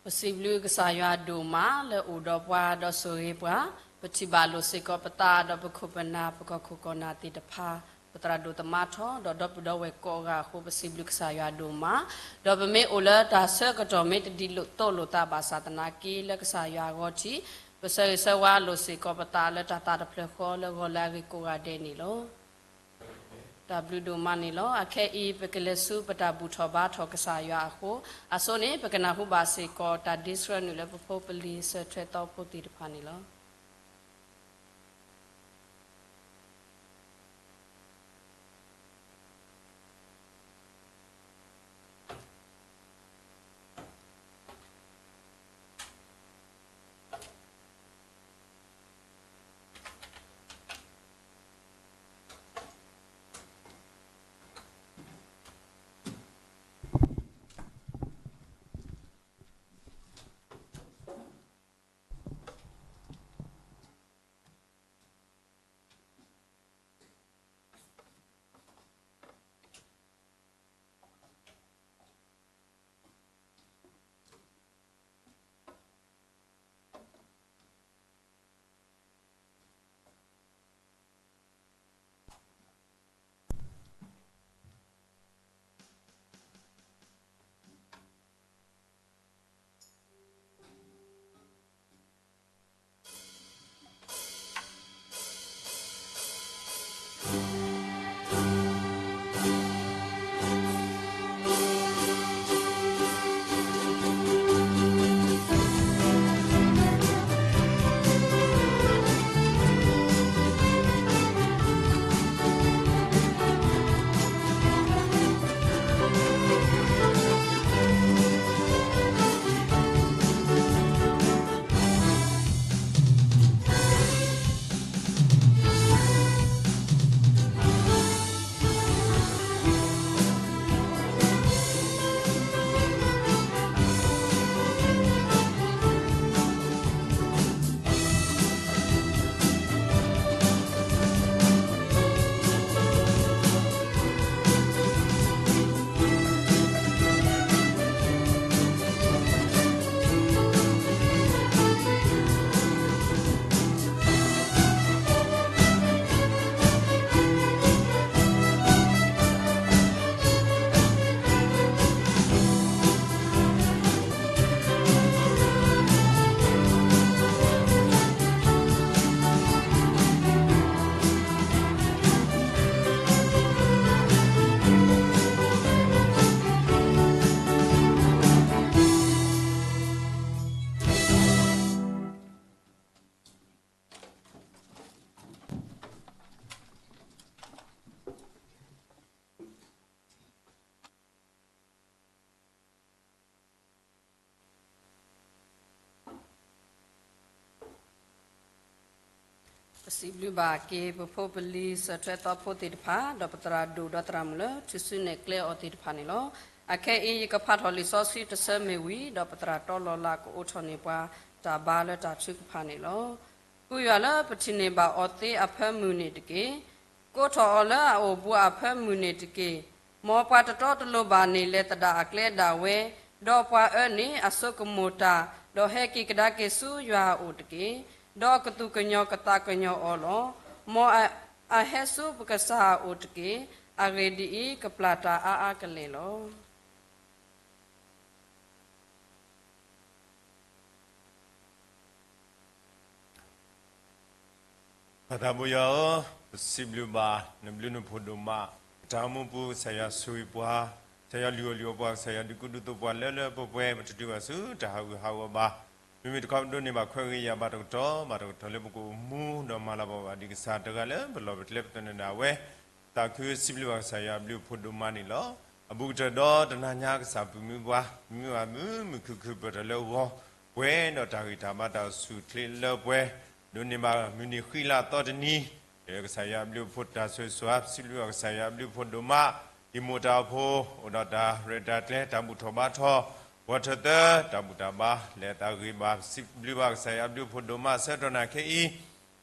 ပစံးဘျုးကစၢ်ယွၤဒိၣ်မးလၢအိၣ်ဒီးပှၤဒီးဆိၣ်ဂ့ၤပှၤ, ပထံၣ်ဘၣ်လိာ်စ့ၢ်ကီးပသးဒီးပခိၣ်ပနၢ် ပကီၢ်ခိၣ်ကီၢ်နၢ်သ့ၣ်တဖၣ်, ပသရၣ်ဒိၣ်သမါထီၣ် ဒီးဒီပုၢ်ဒီဝဲၢ်ကိးဂၤအဃိ ပစံးဘျုးကစၢ်ယွၤဒိၣ်မး, ဒီးပမ့ၢ်အိၣ်လၢတၢ်ဆၢကတီၢ်မ့ၢ်တဒ်သိးလိာ်သးဘၣ်ဆၣ်သနာ်က့ လၢကစၢ်ယွၤအဂီၢ်ထံး ပဆၢဂ့ၤဆၢဝါလိာ်စ့ၢ်ကီးပသးလၢတၢ်သးတဖျၢၣ်ဃီလၢဂီၤလၢအဂ့ၤကိးဂၤဒဲးန့ၣ်လီၤ. တၢ်ဘျုးဒိၣ်မးန့ၣ်လီၤ. အခဲအံၤ ပကလဲၤဆူပတၢ်ဘူၣ်ထီၣ်ဘါထီၣ်ကစၢ်ယွၤအဃိ, အဆိန့ၣ် ပကနၢ်ဟူဘၣ်စ့ၢ်ကီးတၢ်ဒ့ဆှၢနုာ်လၢပဖိပလံၤစၢၤထွဲသီဖိသ့ၣ်တဖၣ်န့ၣ်လီၤ. ပစံးဘျုးဘၣ်က့ၤ ပဖိပလံၤစၢၤထွဲသီဖိသ့ၣ်တဖၣ် ဒီးပသရၣ်ဒိၣ်ဒီးသရၣ်မုၣ်လၢ ထုးစုနဲၣ်ကျဲအီၤသ့ၣ်တဖၣ်န့ၣ်လီၤ. အခဲအံၤ ယကဖးထီၣ်လံာ်စီဆှံတဆၢမ့ၢ်ဝံၤ ဒီးပသရၣ်တီလီၤလးကအိးထီၣ်န့ၢ်ပှၤ တၢ်ဘါလၢတၢ်ထုကဖၣ်န့ၣ်လီၤ. ဃုယွၤလၢပထံၣ်န့ၢ်ဘၣ်အီၤသ့အဖၢမုၢ်န့ၣ်တက့ၢ်. ကိးထီၣ်အီၤလၢအအိၣ်ဘူးအဖၢမုၢ်န့ၣ်တက့ၢ်. မ်ပှၤတတီတလိၤဘၣ်န့ၣ် လဲၤသဒၣ်အကျဲဒၣ်ဝဲ, ဒီးပှၤအၢန့ၣ် အစိကမီၤတၢ်, ဒီးဟဲက့ၤကဒါက့ၤဆူယွၤအအိၣ်တက့ၢ်. ဒီးကသူၣ်ကညီၤကသးကညီၤအီၤလီၤ. မ်အဟဲဆူပကစၢ်အအိၣ်တက့ၢ်. အဂ့ၢ်ဒ်အံၤ, ကပျၢ်တၢ်အါအါကလဲာ်လီၤ. ပၢ်သးဘိယွၤဧၢ, ပစံးဘျုးဘၣ် နဘျုးနဖှိၣ်ဒိၣ်မး, ပတၢ်အိၣ်မူပူၤ ကစၢ်ယွၤဆိၣ်ဂ့ၤပှၤ, ကစၢ်ယွၤလုၢ်အီၣ်လုၢ်အီပှၤ, ကစၢ်ယွၤဒုးကူဒုးသိးပှၤလၢလၢပှဲၤပှဲၤ, ပတတုၤဘၣ်ဆူတၢ်ဟးဂူာ်ဟးဂီၤဘၣ်. မ့မ့ၢ်တခီပဒိးန့ၢ်ဘၣ်ခွဲးဂ့ၤယာ်ဘၣ်တကတီၢ်ဘၣ်တကတီၢ်လၢပကအိၣ်မူ ဒီးမၤလၤဘၣ်ဘၣ်ဒံးကစၢ်တဂၤလၢပလီၢ်ပကျဲပသနၢၣ်ဒၣ်ဝဲ, သးခုစံးဘျုးဘၣ်ကစၢ်ယွၤအဘျုးအဖှိၣ်ဒိၣ်မးန့ၣ်လီၤ. အဘူးကတၢၢ်ဒီးတနၤညါကစၢ်ပမူဘၣ်, မူဘၣ်မုာ်မုာ်ခုၣ်ခုၣ် ပၢၢ်ထီၣ်လၢဂီၤပှဲၤဒီးတၢ်ဂံၢ်တၢ်ဘါတၢ်အိၣ်ဆူၣ်အိၣ်ချ့လၢပှဲၤ, ဒိးန့ၢ်ဘၣ်မုၢ်နံၤဃံလၤသီတနံၤ, ကစၢ်ယွၤအဘျုးအဖှိၣ်တၢ်ဆိၣ်ဂ့ၤဆိၣ်ဝါ, ပစံးဘျုးဘၣ်ကစၢ်ယွၤအဘျုးအဖှိၣ်ဒိၣ်မး, ဒံၣ်မိၣ်တၢ်အိၣ်ဖှိၣ်, အိၣ်ဒီးတၢ်ရဲၣ်တၢ်ကျဲၤ တၢ်ဘူၣ်ထီၣ်ဘါထီၣ်, ဂီၤထၢၣ်သၢ, တၢ်ဘူၣ်တၢ်ဘါ, လဲၤသးဂ့ၤဘၣ်, ပစံးဘျုးဘၣ်ကစၢ်ယွၤအဘျုးအဖှိၣ်ဒိၣ်မး ဆၢကတီၢ်နၤခဲအံၤ,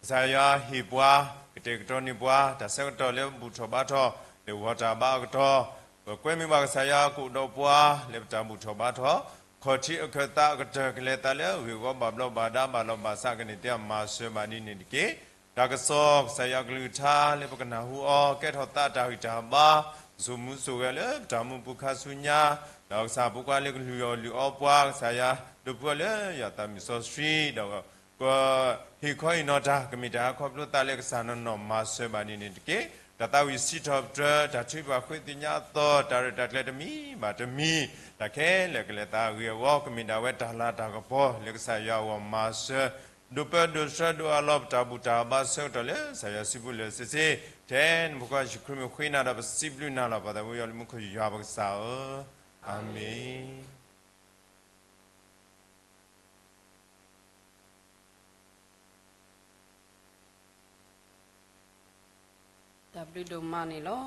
ကစၢ်ယွၤဟ့ၣ်ပှၤ, ကတဲာ်ကတီၤန့ၢ်ပှၤ တၢ်ဆၢကတီၢ်လၢပဘူၣ်ထီၣ်ဘါထီၣ်, လၢဂီၤတၢ်ဘါအကတီၢ်, ပကွဲမုာ်ဘၣ်ကစၢ်ယွၤကအိၣ်ဒီးပှၤ လၢပတၢ်ဘူၣ်ထီၣ်ဘါထီၣ်, ခီၣ်ထံးအခၢၣ်သးအကတၢၢ် ကလဲၤသးလၢအဂ့ၢ်အဂီၢ် ဘၣ်ဘျီးဘၣ်ဒါ ဘၣ်လီၤဘၣ်စး ကန့ၢ်သ့အမၤစၢၤဘၣ်ဒ်န့ၣ်တက့ၢ်. တၢ်ကစီၣ် ကစၢ်ယွၤအကလုၢ်ကထါလၢပကနၢ်ဟူအီၤ ကဲထီၣ်သးတၢ်ဂံၢ်တၢ်ဘါ, ကစိာ်မူစိာ်ဂဲၤလၢပတၢ်အိၣ်မူပူၤခါဆူညါ, ဒီးကစၢ်ဖိခွါလၢကလုၢ်အီၣ်လုၢ်အီပှၤ ကစၢ်ယွၤဒိးပှၤလၢယွၤသးမုၢ်စီဆှံ, ဒီး ကဟ့ၣ်ခီဟ့ၣ်နီၤတၢ် ကမ့ၢ်တၢ်ဟးခီဖျိသးလၢကစၢ်နီၢ်နီၢ်မၤစၢၤဘၣ်ဒ်န့ၣ်တက့ၢ်. တၢ်သးဝံၣ်စံးထီၣ်ပတြၢၤ တၢ်ထုကဖၣ်ဃ့သ့ၣ်ညါအသီၣ် တၢ်ရဲၣ်တၢ်ကျဲၤတမံၤဘၣ်တမံၤ တၢ်ခဲလၢာ်ကလဲၤသးအဂ့ၢ်အဂီၢ် ကမ့ၢ်ဒၣ်ဝဲတၢ်လၤတၢ်ကပီၤလၢကစၢ်ယွၤအဂီၢ်မၤစၢၤ ဒိးပၢဒိးဆှၢဒိးအးလီၤပတၢ်ဘူၣ်တၢ်ဘါဆၢကတီၢ်လၢကစၢ်ယွၤစုပူၤလၢာ်စ့စ့, ထဲနဖိခွါယ့ၣ်ၡူးခရံာ်မ့ၢ်ဃ့နၤဒီးပစံးဘျုးနၤလီၤ. ပၢ်သးဝံၣ်ယွၤလၢမူခိၣ်ယွၤပကစၢ်ဧၢ, အၤမ့ၣ်. တၢ်ဘျုးဒိၣ်မးန့ၣ်လီၤ.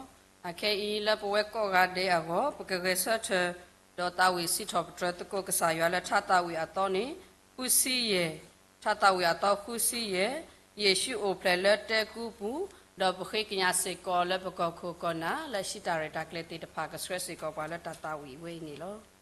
အခဲအံၤလၢပဝဲကိးဂၤဒဲးအဂီၢ် ပကဂဲၤဆၢထၢၣ် ဒီးသးဝံၣ်စံးထီၣ်ပတြၢၤသကိးကစၢ်ယွၤလၢထါသးဝံၣ်အသီန့ၣ် ဃုဆံယဲၢ်, ထါသးဝံၣ်အသီဃုဆံယဲၢ်, ယ့ၣ်ၡူးအိၣ်ဖျဲၣ်လၢတဲာ်ကူပူၤ, ဒီးပဃ့ကညးစ့ၢ်ကီးလၢပကီၢ်ခိၣ်ကီၢ်နၢ် လၢဟံးတၢ်ရဲၣ်တၢ်ကျဲၤသ့ၣ်တဖၣ် ကဆှၢစ့ၢ်ကီးပှၤလၢတၢ်သးဝံၣ်ဝဲအံၤန့ၣ်လီၤ.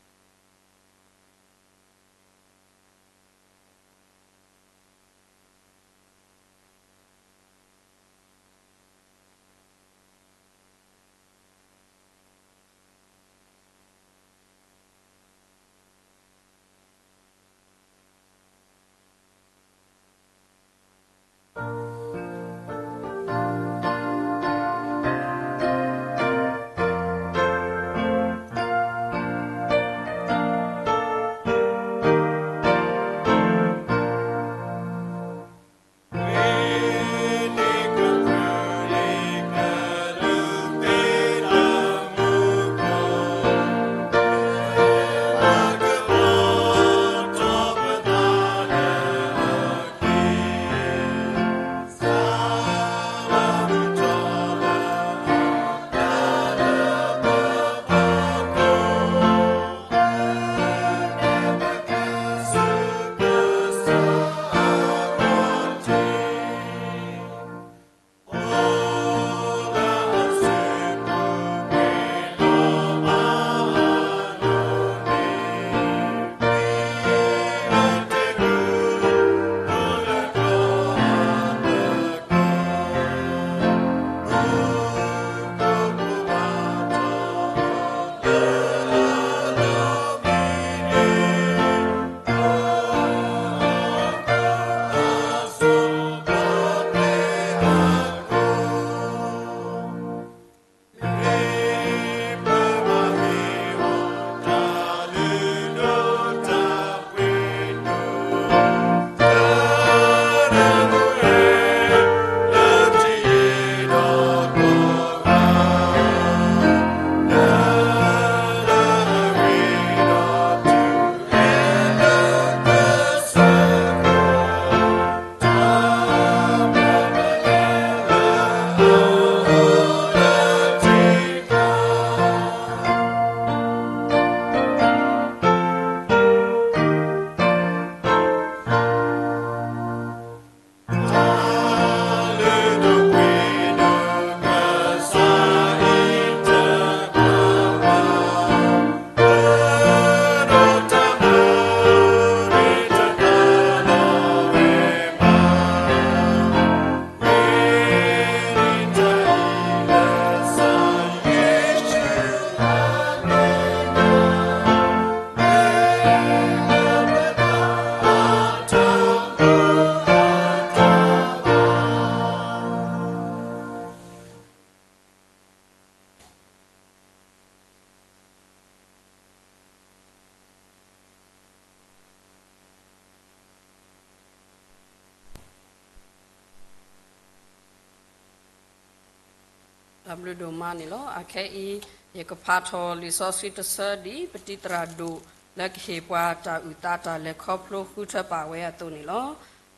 တၢ်ဘျုးဒိၣ်မးန့ၣ်လီၤ. အခဲအံၤ ယကဖးထီၣ်လံာ်စီဆှံတဆၢဒ် ပတံၤသရၣ်ဒိၣ်လၢကဟ့ၣ်ပှၤတၢ်အုၣ်သးတၢ်လဲၤခီဖျိဃုထၢပာ်ဝဲအသိးန့ၣ်လီၤ.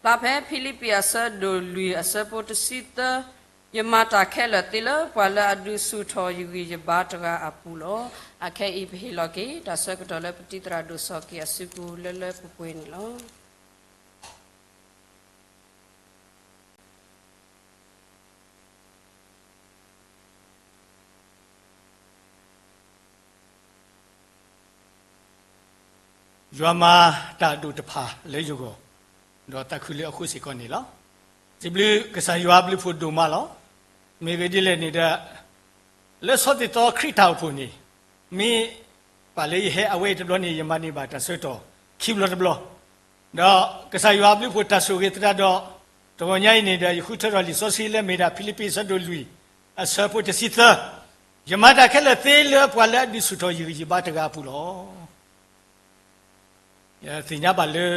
ဖျါဖဲဖံလံးပံၤအဆၢဒိၣ်လွံၢ်အဆၢဖိတဆံသၢ, ယမၤတၢ်ခဲလၢာ်သ့လၢပှၤလၢအဒုးဆူၣ်ထီၣ်ယဂံၢ်ယဘါတဂၤအပူၤလီၤ. အခဲအံၤပဟ့ၣ်လီၤက့ၤ တၢ်ဆၢကတီၢ်လၢပတံၤသရၣ်ဒိၣ်စီၤက့ၤအစုပူၤလၢလၢပှဲၤပှဲၤန့ၣ်လီၤ. တၢ် ယွၤမၤတၢ်ဒိၣ်တဖၣ်လၢယဂီၢ်, ဒီးသးခုလၢအဃိစ့ၢ်ကီးန့ၣ်လီၤ. စံးဘျုးကစၢ်ယွၤဘျုးဖှိၣ်ဒိၣ်မးလီၤ. မ့ၢ်ဂ့ၢ်ဒ်လဲၣ်န့ၣ်ဒီး, လၢဆီသ့ၣ်သီခရံာ်တၢ်အိၣ်ဖှိၣ်န့ၣ်, မ့ၢ်ပာ်လၢယဟဲအဝဲအံၤတဘျီန့ၣ် ယမၤန့ၢ်ဘၣ်တၢ်ဆၢကတီၢ်ခံဘျီတဘျီ, ဒီးကစၢ်ယွၤဘျုးဖှိၣ်တၢ်ဆိၣ်ဂ့ၤသတးဒီး, တဂီၤညါအံၤန့ၣ်ဒီး ယဃုထၢထီၣ်လံာ်စီဆှံလၢမ့ၢ်ဒၣ်ဖံလံးပံးအဆၢဒိၣ်လွံၢ် အဆၢဖိတဆံသၢ, ယမၤတၢ်ခဲလၢာ်သ့လၢပှၤလၢအဒုးဆူၣ်ထီၣ်ယဂံၢ်ယဘါတဂၤအပူၤလီၤ. ယသ့ၣ်ညါဘၣ်လၢ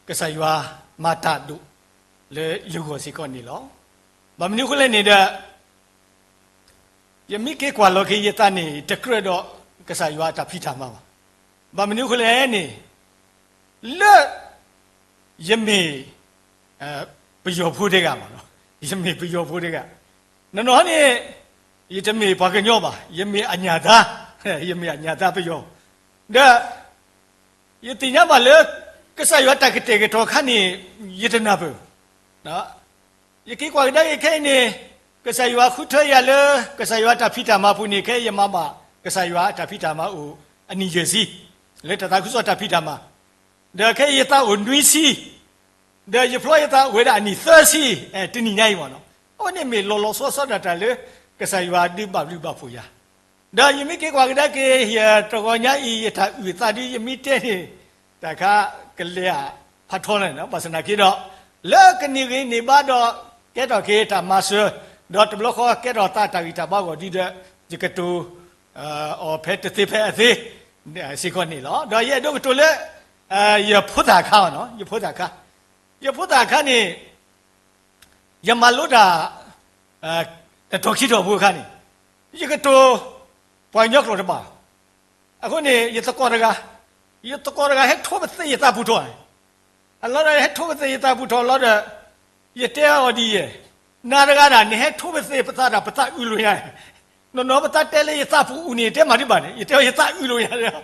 ကစၢ်ယွၤမၤတၢ်ဒိၣ်လၢယဂီၢ်စ့ၢ်ကီးန့ၣ်လီၤ. ဘၣ်မနုၤအဃိလဲၣ်န့ၣ်ဒီး, ယမ့ၢ်က့ၤကွၢ်လီၤက့ၤယသးန့ၣ် တကြၢးဒီးကစၢ်ယွၤအတၢ်ဖံးတၢ်မၤဘၣ်. ဘၣ်မနုၤအဃိလဲၣ်န့ၣ်, လၢ ယမ့ၢ် ပယီၤဖိတဂၤမး, ယမ့ၢ်ပယီၤဖိတဂၤ, နီၢ်နီၢ်န့ၣ် ယတမ့ၢ်ပှၤကညီဘၣ်, ယမ့ၢ်အညၣ်သါ, ယမ့ၢ်အညၣ်သါပယီၤ, ဒီး ယသ့ၣ်ညါဘၣ်လၢ ကစၢ်ယွၤတၢ်ကတဲာ်ကတီၤအခါန့ၣ် ယတနၢ်ပၢၢ်, ယက့ၤကွၢ်ကဒါက့ၤခဲအံၤန့ၣ်, ကစၢ်ယွၤဃုထၢယၤလၢ ကစၢ်ယွၤတၢ်ဖံးတၢ်မၤအပူၤန့ၣ် ခဲအံၤယမၤဘၣ် ကစၢ်ယွၤအတၢ်ဖံးတၢ်မၤအိၣ် အနံၣ်ယဲၢ်ဆံ, လၢတၢ်သးခုကစီၣ်တၢ်ဖံးတၢ်မၤ, ဒီးခဲအံၤယသးအိၣ်နွံဆံ, ဒီးယဖျီယသးအိၣ်ဝဲဒၣ်အနံၣ်သၢဆံ, တနံၣ်ညါအံၤမးနီၤ, အဝဲန့ၣ်မ့ၢ်လီၤလီၤဆီဆီဒၣ်တၢ်လၢ ကစၢ်ယွၤဒုးဘၣ်ဘျုးဘၣ်ဖှိၣ်ယၤ ဒီးယမ့ၢ်က့ၤကွၢ်ကဒါက့ၤ ယတဂီၤညါအံၤ ယတၢ်အုၣ်အသးဒုးယမ့ၢ်တဲန့ၣ်, တၢ်ခါကလဲၤအဖးထီလီၤ, ဘၣ်ဆၣ်သနာ်က့ဒီး, လၢကန့ၢ်ဂ့ၤန့ၢ်ဘါဒီး ကဲထီၣ်က့ၤတၢ်မၤစၢၤ, ဒီးတဘျီဃီကဲထီၣ်သးတၢ်ဂံၢ်တၢ်ဘါအဂီၢ်ဒ်ဒီး, ယကတိၤအီၤဖဲတသ့ဖဲအသ့ စ့ၢ်ကီးန့ၣ်လီၤ. ဒီးယအဲၣ်ဒိးကတိၤလၢ ယဖိသၣ်အခါ, ယဖိသၣ်အခါ, ယဖိသၣ်အခါန့ၣ် ယမၤလိတၢ် တတီၤခံတီၤဖိအခါန့ၣ်, ယကတိၤပှၤကညီကျိာ်တဘၣ်. အဃိန့ၣ် ယသကိးတဂၤ, ယသကိးတဂၤဟဲထိပသ့ၣ်ယသးပူၤထီၣ်, အလီၤဒီးဟဲထိပသ့ၣ်ယသးပူၤထီၣ်လီၤဒီး, ယတဲအီၤဒ်အံၤ, နၤတဂၤဒၣ် နဟဲထိပသ့ၣ်ပသးဒီး ပသးအုးလိာ်ညါ, နီၢ်နီၢ်ပသးတဲလၢယသးပူၤအုးန့ၣ် တဲမၤတဘၣ်န့ၣ် ယတဲအီၤယသးအုးလိာ်ညါ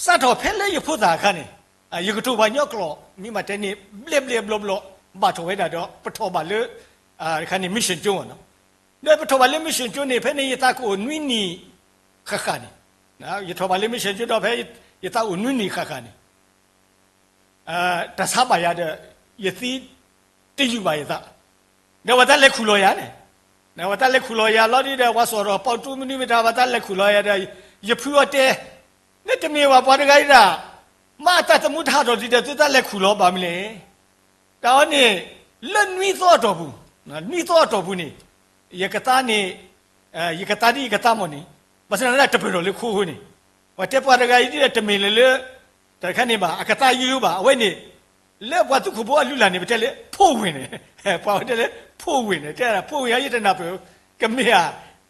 စးထီၣ်ဖဲလၢယဖိသၣ်အခါန့ၣ်, ယကတိၤပှၤကညီကျိာ် မ့ၢ်မၤတဲန့ၣ် ဘျဲၣ်ဘျဲၣ်ဘျီဘျီ ဘၣ်ထီၣ်ဝဲဒၣ်ဒီး ပထီၣ်ဘၣ်လၢ တခါန့ၣ် mission ကၠိမးနီၤ, ဒီးပထီၣ်ဘၣ်လၢ mission ကၠိန့ၣ် ဖဲန့ၣ်ယသးကအိၣ်နွံနံၣ်ဃၣ်ဃၣ်န့ၣ်, ယထီၣ်ဘၣ်လၢ mission ကၠိဒီးဖဲ ယသးအိၣ်နွံနံၣ်ဃၣ်ဃၣ်န့ၣ် တၢ်ဆါဘၣ်ယၤဒီး ယသံတယုၢ်ဘၣ်ယသး, ဒီးပှၤသးလဲၤခူၣ်လီၤယၤန့ၣ်, ပှၤသးလဲၤခူၣ်လီၤယၤလီၤဒ်ဒီး ပှၤစိာ်ထီၣ်ပီတူမနုၤမ့ၢ်တၢ် ပှၤသးလဲၤခူၣ်လီၤယၤဒီး ယဖုအီၤတဲ, နတမ့ၢ်ဘၣ်ပှၤတဂၤအံၤဒၣ်, မ့ၢ်အတၢ်သမူတဟးထီၣ်ဒ်ဒီး သုသးလဲၤခူၣ်လီၤဘၣ်မနုၤလဲၣ်. တၢ်အီၤန့ၣ် လၢနွံသီအတီၢ်ပူၤ, နွံသီအတီၢ်ပူၤန့ၣ်, ယကသါန့ၣ်, ယကသါဒ်ယကသါမီၢ်န့ၣ်, ဘၣ်ဆၣ်သနာ်က့တပၢၢ်ထီၣ်လၢခိအဃိန့ၣ်, ပှၤတဲပှၤတဂၤအံၤဒ်ဒီးတမ့ၢ်လၢလၢ တၢ်တခါန့ၣ်ဘၣ် အကသါယိယိဘၣ် အဝဲန့ၣ်, လၢပှၤသူခိၣ်ဖိအလုၢ်အလၢ်န့ၣ် ပတဲလၢ ဖိဝ့ၢ်န့ၣ်, ပှၤဝဲတဲလၢ ဖိဝ့ၢ်န့ၣ် တဲဒၣ် ဖိဝ့ၢ်ဧါ ယတနၢ်ပၢၢ်, ကမ့ၢ်ဧါ,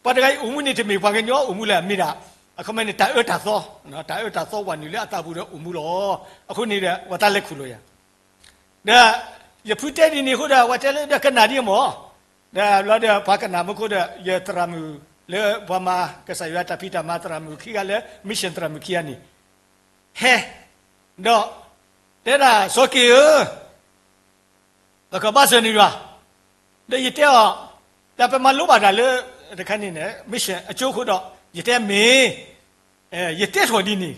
ပှၤတဂၤအံၤအိၣ်မူန့ၣ် တမ့ၢ်ပှၤကညီအိၣ်မူလၢၤ မ့ၢ်ဒၣ်, အခီပညီန့ၣ် တၢ်အၢတၢ်သီ, တၢ်အၢတၢ်သီဝဲနုာ်လၢအသးပူၤဒီးအိၣ်မူလီၤ. အဃိန့ၣ်ဒီး ပှၤသးလဲၤခူၣ်လီၤယၤ ဒီးယဖုတဲဒ်န့ၣ်အဃိဒီး ပှၤတဲလၢဒီးကနၣ်ဒ်အမီၢ်, ဒီးဘျီဒီးပှၤကနၣ်မူခိၣ်ဒီး ယသရၣ်မုၣ်လၢပှၤမၤကစၢ်ယွၤတၢ်ဖံးတၢ်မၤသရၣ်မုၣ်ခံဂၤလၢ mission သရၣ်မုၣ်ခံဂၤန့ၣ် ဟဲ, ဒီး တဲဒၣ်စီၤက့ၤဧၢ ပကဘါစၢၤနယွၤ, ဒီးယတဲအီၤ, တၢ်ပမၤလိဘၣ်တၢ်လၢ တခါန့ၣ်န့ၣ် mission အကၠိအဃိဒီး ယတဲမ့ၢ်, ယတဲထီၣ်ဒ်န့ၣ်,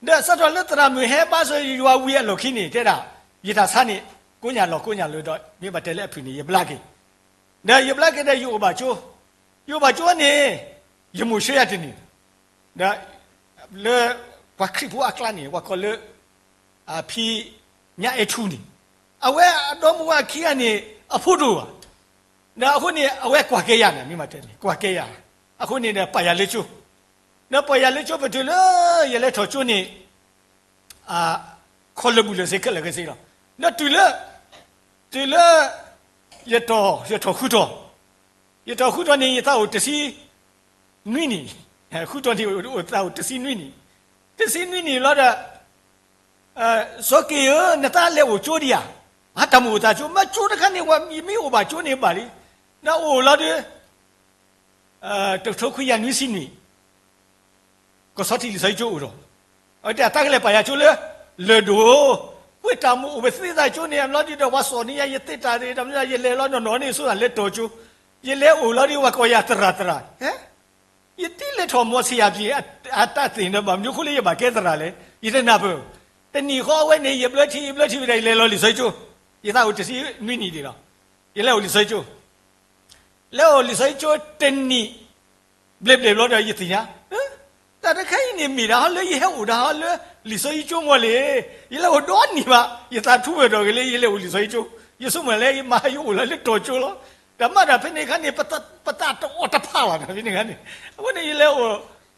ဒီးစးထီၣ်လၢသရၣ်မုၣ်ဟဲဘါစၢၤယွၤဝံၤအလီၢ်ခံန့ၣ် တဲဒၣ်, ယတၢ်ဆါန့ၣ် ကိးညၣ်လီၤကိးညၣ်လၢၤဒီး မ့ၢ်ဘၣ်တဲလၢအဖုၣ်န့ၣ် ယဘျါက့ၤ, ဒီးယဘျါက့ၤဒီးယအိၣ်ဘၣ်ကၠိ, ယအိၣ်ဘၣ်ကၠိန့ၣ်, ယမိၢ်ဆှၢယၤတန့ၢ် ဒီး လၢ ပှၤခရံာ်ဖိအကျါန့ၣ် ပှၤကိးလၢ အဖံ ညါအဲၣ်ထူန့ၣ်, အဝဲအဒီမါဝၤခံဂၤန့ၣ် အဖိဒိၣ်ဘၣ်, ဒီးအဃိန့ၣ် အဝဲကွၢ်ကဲယၤန့ၣ် မ့ၢ်မၤတဲန့ၣ် ကွၢ်ကဲယၤ, အဃိန့ၣ်ဒီးပာ်ယၤလၢကၠိ, ဒီးပာ်ယၤလၢကၠိပတုၤလၢ ယလဲၤထီၣ်ကၠိန့ၣ် ခီလၢာ်ဘူၣ်လၢာ်စ့ခဲလၢာ်ခဲဆ့လီၤ, ဒီးတုၤလၢ တုၤလၢ ယထီၣ် ယထီၣ်ဃုထီၣ်, ယထီၣ်ဃုထီၣ်န့ၣ် ယသးအိၣ်တဆံ နွံနံၣ်, ဃုထီၣ်န့ၣ် ယသးအိၣ်တဆံနွံနံၣ်, တဆံနွံနံၣ်လီၤဒီး စီၤက့ၤဧၢ နသးလဲၤအိၣ်ကၠိဒံးဧါ, အတၢ်မ့ၢ်အိၣ်သးကၠိ မ့ၢ်ကၠိတခါန့ၣ် ဝဲမ့ၢ်အိၣ်ဘၣ်ကၠိန့ၣ်ဘၣ်လံ, ဒီးအိၣ်လီၤဒီး တကထိခွံကယၤနွံဆံနွံ ကီၢ်ဆီထံးလံာ်စီဆှံကၠိအိၣ်ဒီး, အဝဲတဲအသးကလဲၤပာ်ယၤကၠိလၢ လၢၢ်ဒိၣ်, ဝ့ၢ်တၢ်မ့ၢ်အိၣ်ပသ့သးကၠိန့ၣ် အဘျီဒ်ဒီး ပှၤစိာ်န့ၢ်ယၤ ယသ့တၢ်ရ့ တၢ်မနုၤ ယလဲၤလီၤနီၢ်နီၢ်န့ၣ် ဆိသးလဲၤတီၤကၠိ, ယလဲၤအိၣ်လီၤဒီး ပှၤကိးယၤသရၣ်သရၣ်, ဟဲ ယတလဲၤထီၣ်မီၤဆံးယၤပျံၤ အတၢ်သ့ၣ်န့ၣ် ဘၣ်မနုၤအဃိလၢယဘၣ်ကဲသရၣ်လဲၣ်, ယတနၢ်ပၢၢ်. တနံၣ်ဃီအဝဲန့ၣ် ယဘျၢထံ ယဘျၢထံဝံၤဒီး ယလဲၤလီၤလံာ်စီဆှံကၠိ, ယသးအိၣ်တဆံနွံနံၣ်ဒံးလီၤ. ယလဲၤအိၣ်လံာ်စီဆှံကၠိ, လဲၤအိၣ်လံာ်စီဆှံကၠိတနံၣ် ဘျဲၣ်ဘျဲၣ်ဘျီဒီး ယသ့ၣ်ညါ, တၢ်တခါအံၤန့ၣ်မ့ၢ်ဒၣ်ဟီလၢ ယဟဲအိၣ်ဒၣ်ဟီလၢ လံာ်စီဆှံကၠိမီၤလံ. ယလဲၤအိၣ်ဒီနံၣ်ဘၣ် ယသးထူဝဲဒီးဂ့ၤလၢ ယလဲၤအိၣ်လံာ်စီဆှံကၠိ, ယဆိကမိၣ်လၢယမၤယအိၣ်လၢလၢတီၤကၠိလီၤ. တၢ်မၤတၢ်ဖဲန့ၣ်အခါန့ၣ် ပသးတအီၣ်တဖးဘၣ်တၢ်ဖဲန့ၣ်အခါန့ၣ်, အဃိန့ၣ် ယလဲၤ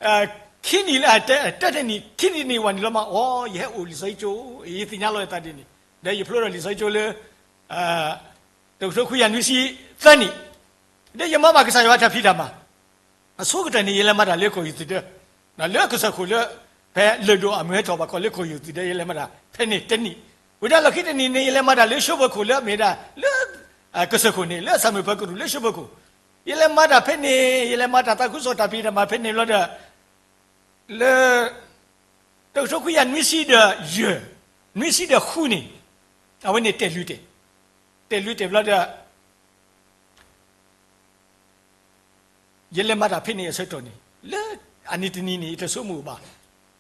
အိၣ် ခံနံၣ်လၢ တၢတနံၣ် ခံနံၣ်တနံၣ်ဝဲန့ၣ်လီၤမး အိ ယဟဲအိၣ်လံာ်စီဆှံကၠိ, ယသ့ၣ်ညါလီၤယသးဒ်န့ၣ်, ဒီးယဖျိဒီးလံာ်စီဆှံကၠိလၢ တကထိခွံကယၤနွံဆံသၢနံၣ်, ဒီးယမၤဘၣ်ကစၢ်ယွၤတၢ်ဖံးတၢ်မၤ, အဆိကတၢၢ်န့ၣ် ယလဲၤမၤတၢ်လၢကီၢ်ယူၢ်သုးဒၢ, လၢကစၢၢ်ခိၣ်လၢ ဖဲလၢၢ်ဒိၣ်အမုၢ်ဟဲထီၣ်ဘၣ်ခီလၢကီၢ်ယူၢ်သုးဒၢ ယလဲၤမၤတၢ်ဖဲန့ၣ်တနံၣ်, ဝံၤဒီးလီၢ်ခံတနံၣ်န့ၣ် ယလဲၤမၤတၢ်လၢရှၢၣ်ဘၢၣ်ခိၣ်လၢအမ့ၢ်ဒၣ်လၢ ကစၢၢ်ခိၣ်န့ၣ် လၢအဆၣ်မုၢ်ပၢၤကရူၢ်လၢရှၢၣ်ဘၢၣ်ခိၣ်, ယလဲၤမၤတၢ်ဖဲန့ၣ် ယလဲၤမၤတၢ်သးခုကစီၣ်တၢ်ဖံးတၢ်မၤဖဲန့ၣ်ဘျီဒီး လၢ တကထိခွံကယၤနွံဆံဒီးယဲၢ်, နွံဆံဒီးဃုန့ၣ်, အဝဲန့ၣ်တဲာ်လွံၢ်တဲာ်, တဲာ်လွံၢ်တဲာ်ဘျီဒီး ယလဲၤမၤတၢ်ဖဲန့ၣ်အဆၢကတီၢ်န့ၣ် လၢအနံၤတနံၤန့ၣ် ယတဆိကမိၣ်ဘၣ်,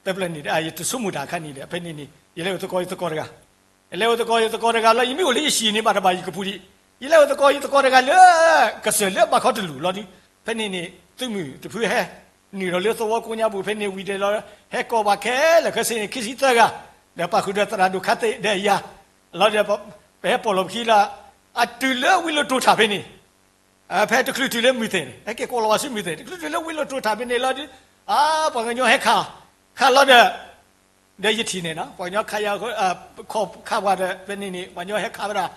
တဖျၢၣ်န့ၣ် ယတဆိကမိၣ်တၢ်အခါန့ၣ်ဒီး ဖဲန့ၣ်န့ၣ် ယလဲၤအိၣ်သကိးယသကိးတဂၤ, ယလဲၤအိၣ်သကိးယသကိးတဂၤလီၤ ယမ့ၢ်အိၣ်လၢယဟံၣ်န့ၣ် ဘၣ်တဘၣ်ယကပူၤဒံး, ယလဲၤအိၣ်သကိးယသကိးတဂၤလၢ ကစၢၢ်လၢဘၣ်ခီတလူၢ်လီၤဒီး ဖဲန့ၣ်န့ၣ်သုးမုၢ်တဖုဟဲ နုာ်လီၤလၢသဝီကိးညါပူၤဖဲန့ၣ်ဝံၤဒီးလီၤ ဟဲကိးဘၣ်ခဲလၢာ်ခဲဆ့န့ၣ် ခံဆံသၢဂၤ, ဒီးပာ်ဃုာ်ဒီးသရၣ်ဒိၣ်ခါသ့ၣ်ဒီးယၤ, လီၤဒီး ပဟဲပိာ်လီၤပခံလီၤ, အတုၤလၢဝံၤလိာ်တိာ်ထၣ်ဖဲန့ၣ် ဖဲတချုးတုၤလၢမုၢ်သဲၣ်န့ၣ် ဟဲက့ၤကိးလီၤဝဲဆူမုၢ်သဲၣ် တချုးတုၤလၢဝံၤလိာ်တိာ်ထၣ်ဖဲန့ၣ်လီၤဒီး အါ ပှၤကညီဟဲခး, ခးလီၤဒီး ဒီးယထံၣ်န့ၣ်နီၤ ပှၤကညီခးယၤ ခီၣ်ခးပှၤဒီး ဖဲန့ၣ်န့ၣ် ပှၤကညီဟဲခးဝဲဒၣ်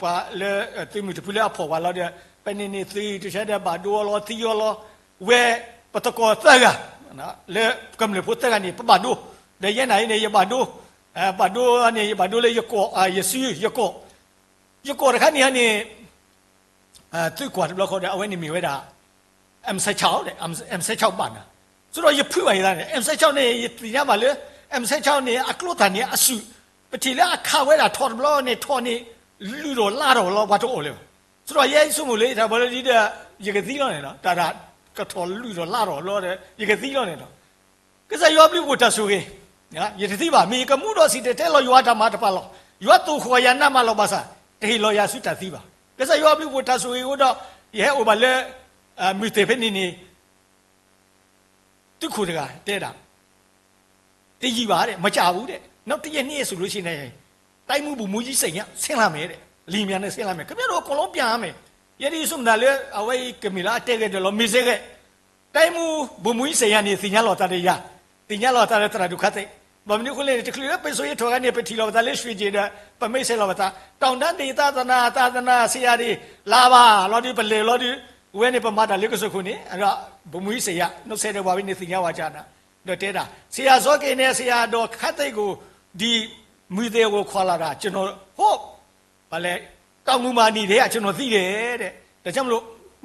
ပှၤလၢသုးမုၢ်တဖုလၢအဖီၣ်ပှၤလီၤဒီး ဖဲန့ၣ်န့ၣ် သုးတဆဲဒီးဘၣ်ဒိအီၤလီၤ သံအီၤလီၤ, ဝဲ ပသကိးသၢဂၤ လၢကမျၢၢ်ဖိသၢဂၤန့ၣ် ပဘၣ်ဒိ, ဒီးယဲန့ၣ်အံၤန့ၣ် ယဘၣ်ဒိ, ဘၣ်ဒိန့ၣ် ယဘၣ်ဒိလၢယကိး ယစု ယကိး ယကိးတခါန့ၣ်န့ၣ် သုကွၢ်တဘျီဃီဒီး အဝဲန့ၣ်မ့ၢ်ဝဲဒၣ် M six ဒီး M six ဘၣ်နၤ, ဆိုတော့ ယဖုးဘၣ်ယသးန့ၣ် M six န့ၣ် ယသ့ၣ်ညါဘၣ်လၢ M six န့ၣ် အကျိသၣ်န့ၣ် အစုၣ်, ပထံၣ်လၢအခးဝဲဒၣ်ထီၣ်တဘျီန့ၣ် ထီၣ်န့ၣ် လုၢ်ထီၣ်လါထီၣ်လီၤ ပှၤတအီၣ်လၢၤဘၣ်, ဆိုတော့ ယဲယဆိကမိၣ်လၢယတၢ်ဘၣ်လၢဒ်ဒီး ယကသံလီၤန့ၣ်လီၤ တၢ်ကထီၣ်လုၢ်ထီၣ်လါထီၣ်လီၤဒီး ယကသံလီၤန့ၣ်လီၤ ကစၢ်ယွၤဘျုးဖှိၣ်တၢ်ဆိၣ်ဂ့ၤ, ယတသံဘၣ် မ့ၢ်ယကမူဒီးစံၣ်တဲၤတဲလီၤယွၤတၢ်မၤတပာ်လီၤ, ယွၤသိၣ်ဃီၤယၤနးမးလီၤဘၣ်ဆၣ် တဟ့ၣ်လီၤယၤဆူတၢ်သံဘၣ်. ကစၢ်ယွၤဘျုးဖှိၣ်တၢ်ဆိၣ်ဂ့ၤအဃိဒီး ယဟဲအိၣ်ဘၣ်လၢ မုၢ်သ့ၣ်ဖဲန့ၣ်န့ၣ် သုးခိၣ်တဂၤတဲဒၣ် တယံာ်ဘၣ်ဒီး မကြာဘူးတဲ့ နောက်တစ်ရက်နှစ်ရက်ဆိုလို့ရှိရင် တိုင်းမှူးဗိုလ်မှူးကြီးစိန်က ဆင်းလာမယ်တဲ့ လေယာဉ်ပျံနဲ့ဆင်းလာမယ် ခင်ဗျားတို့အကုန်လုံးပြန်ရမယ် ယဲဒ်ယဆိကမိၣ်တၢ်လၢ အဝဲအံၤကမ့ၢ်လၢအတဲဂဲၤဒၣ်လီၤ မ့ၢ်စ့ၢ်ကီး တိုင်းမှူးဗိုလ်မှူးကြီးစိန်ကန့ၣ် သ့ၣ်ညါလီၤသးဒီးယၤ သ့ၣ်ညါလီၤသးဒီးသရၣ်ဒိၣ်ခါသ့ၣ် ဘၣ်မနုၤအဃိလဲၣ်န့ၣ် တချုးလၢပစိၤယထီၣ်ဂၤန့ၣ် ပထံၣ်လီၤပသးလၢရွှ့ၣ်ကၠ့ၣ်ဒီး ပမ့ၢ်ဆဲးလီၤပသး တောင်တန်းဒေသ သာသနာ သာသနာ ဆရာတွေ လာပါ လီၤဒုး ပလဲၤလီၤဒုး ဝဲန့ၣ်ပမၤတၢ်လၢကစၢၢ်ခိၣ်န့ၣ် ဒီး ဗိုလ်မှူးကြီးစိန်က နှုတ်ဆက်တယ် ဝဲန့ၣ်သ့ၣ်ညါဝဲကနၤ ဒီးတဲဒၣ် ဆရာစောက့နဲ့ဆရာဒေါ်ခါသိန်းကို ဒီမုၢ်သ့ၣ်ကိုခေါ်လာတာ ကျွန်တော် ဟို ဘာလဲ တောင်ငူမှာနေတယ် ကျွန်တော်သိတယ်တဲ့ ဒါကြောင့်မလို့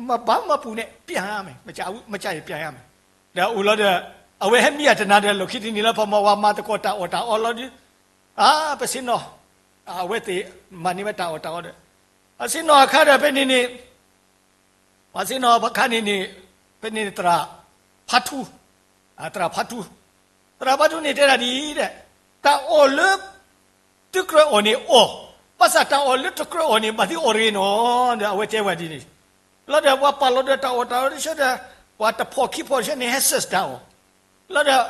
မဘာမှမပူနဲ့ ပြန်ရမယ် မကြာဘူး မကြာရင်ပြန်ရမယ် ဒီးအိၣ်လီၤဒီး အဝဲဟဲမံအတနၤဒီး လီၢ်ခံတနံၤလၢ ပှၤမၤဝဲမၤသကိးတၢ်အီၣ်တၢ်အီလီၤဒီး အါ ပဆ့ၣ်နီၤ အဝဲသ့ၣ်မၤန့ၢ်ဝဲတၢ်အီၣ်တၢ်အီဒီး အဆ့ၣ်နီၤအခါဒီး ဖဲန့ၣ်န့ၣ် ပှၤဆ့ၣ်နီၤအခါန့ၣ်န့ၣ် ဖဲန့ၣ်သရၣ်ဖါထူ သရၣ်ဖါထူ သရၣ်ဖါထူန့ၣ်တဲဒၣ်ဒ်အံၤဒီး တၢ်အီၣ်လၢ သုကြၢးအီၣ်န့ၣ်အီၣ်, ဘၣ်ဆၣ်တၢ်အီၣ်လၢတကြၢးအီၣ်န့ၣ် ဘၣ်သုအီၣ်တဂ့ၤနီၤ ဒီးအဝဲတဲဝဲဒ်န့ၣ်, လီၤဒီးပှၤပာ်လီၤဒီးတၢ်အီၣ်တၢ်အီတဆၢဒီး ပှၤတဖိးခံဖိးတဆၢန့ၣ် ဟဲစၢၢ်တၢ်အီၣ်, လီၤဒီး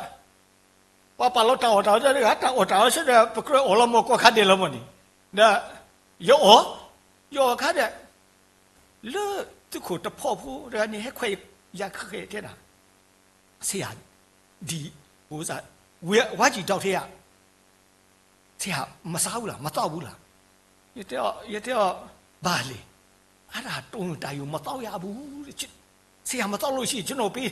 ပှၤပာ်လီၤတၢ်အီၣ်တၢ်အီတဂၤ တၢ်အီၣ်တၢ်အီတဆၢဒီး ပကြၢးအီၣ်လီၤမၢ်ကီၢ်ခါဒဲးလီၤမၢ်န့ၣ်, ဒီး ယအီၣ်, ယအီၣ်အခါဒီး လၢသုးခိၣ်တဖိးဖိတဂၤန့ၣ် ဟဲခွဲးယၤခဲတဲဒၣ် ဆရာ, ဒီ ဟိုစား ဝါကျီတောက်ထဲက ဆရာ မစားဘူးလား မသောက်ဘူးလား ယတဲအီၤ ယတဲအီၤ ဘာလဲ အဲ့ဒါ တုံးတာယူ မသောက်ရဘူးတဲ့ ဆရာ မသောက်လို့ရှိရင် ကျွန်တော်ပေး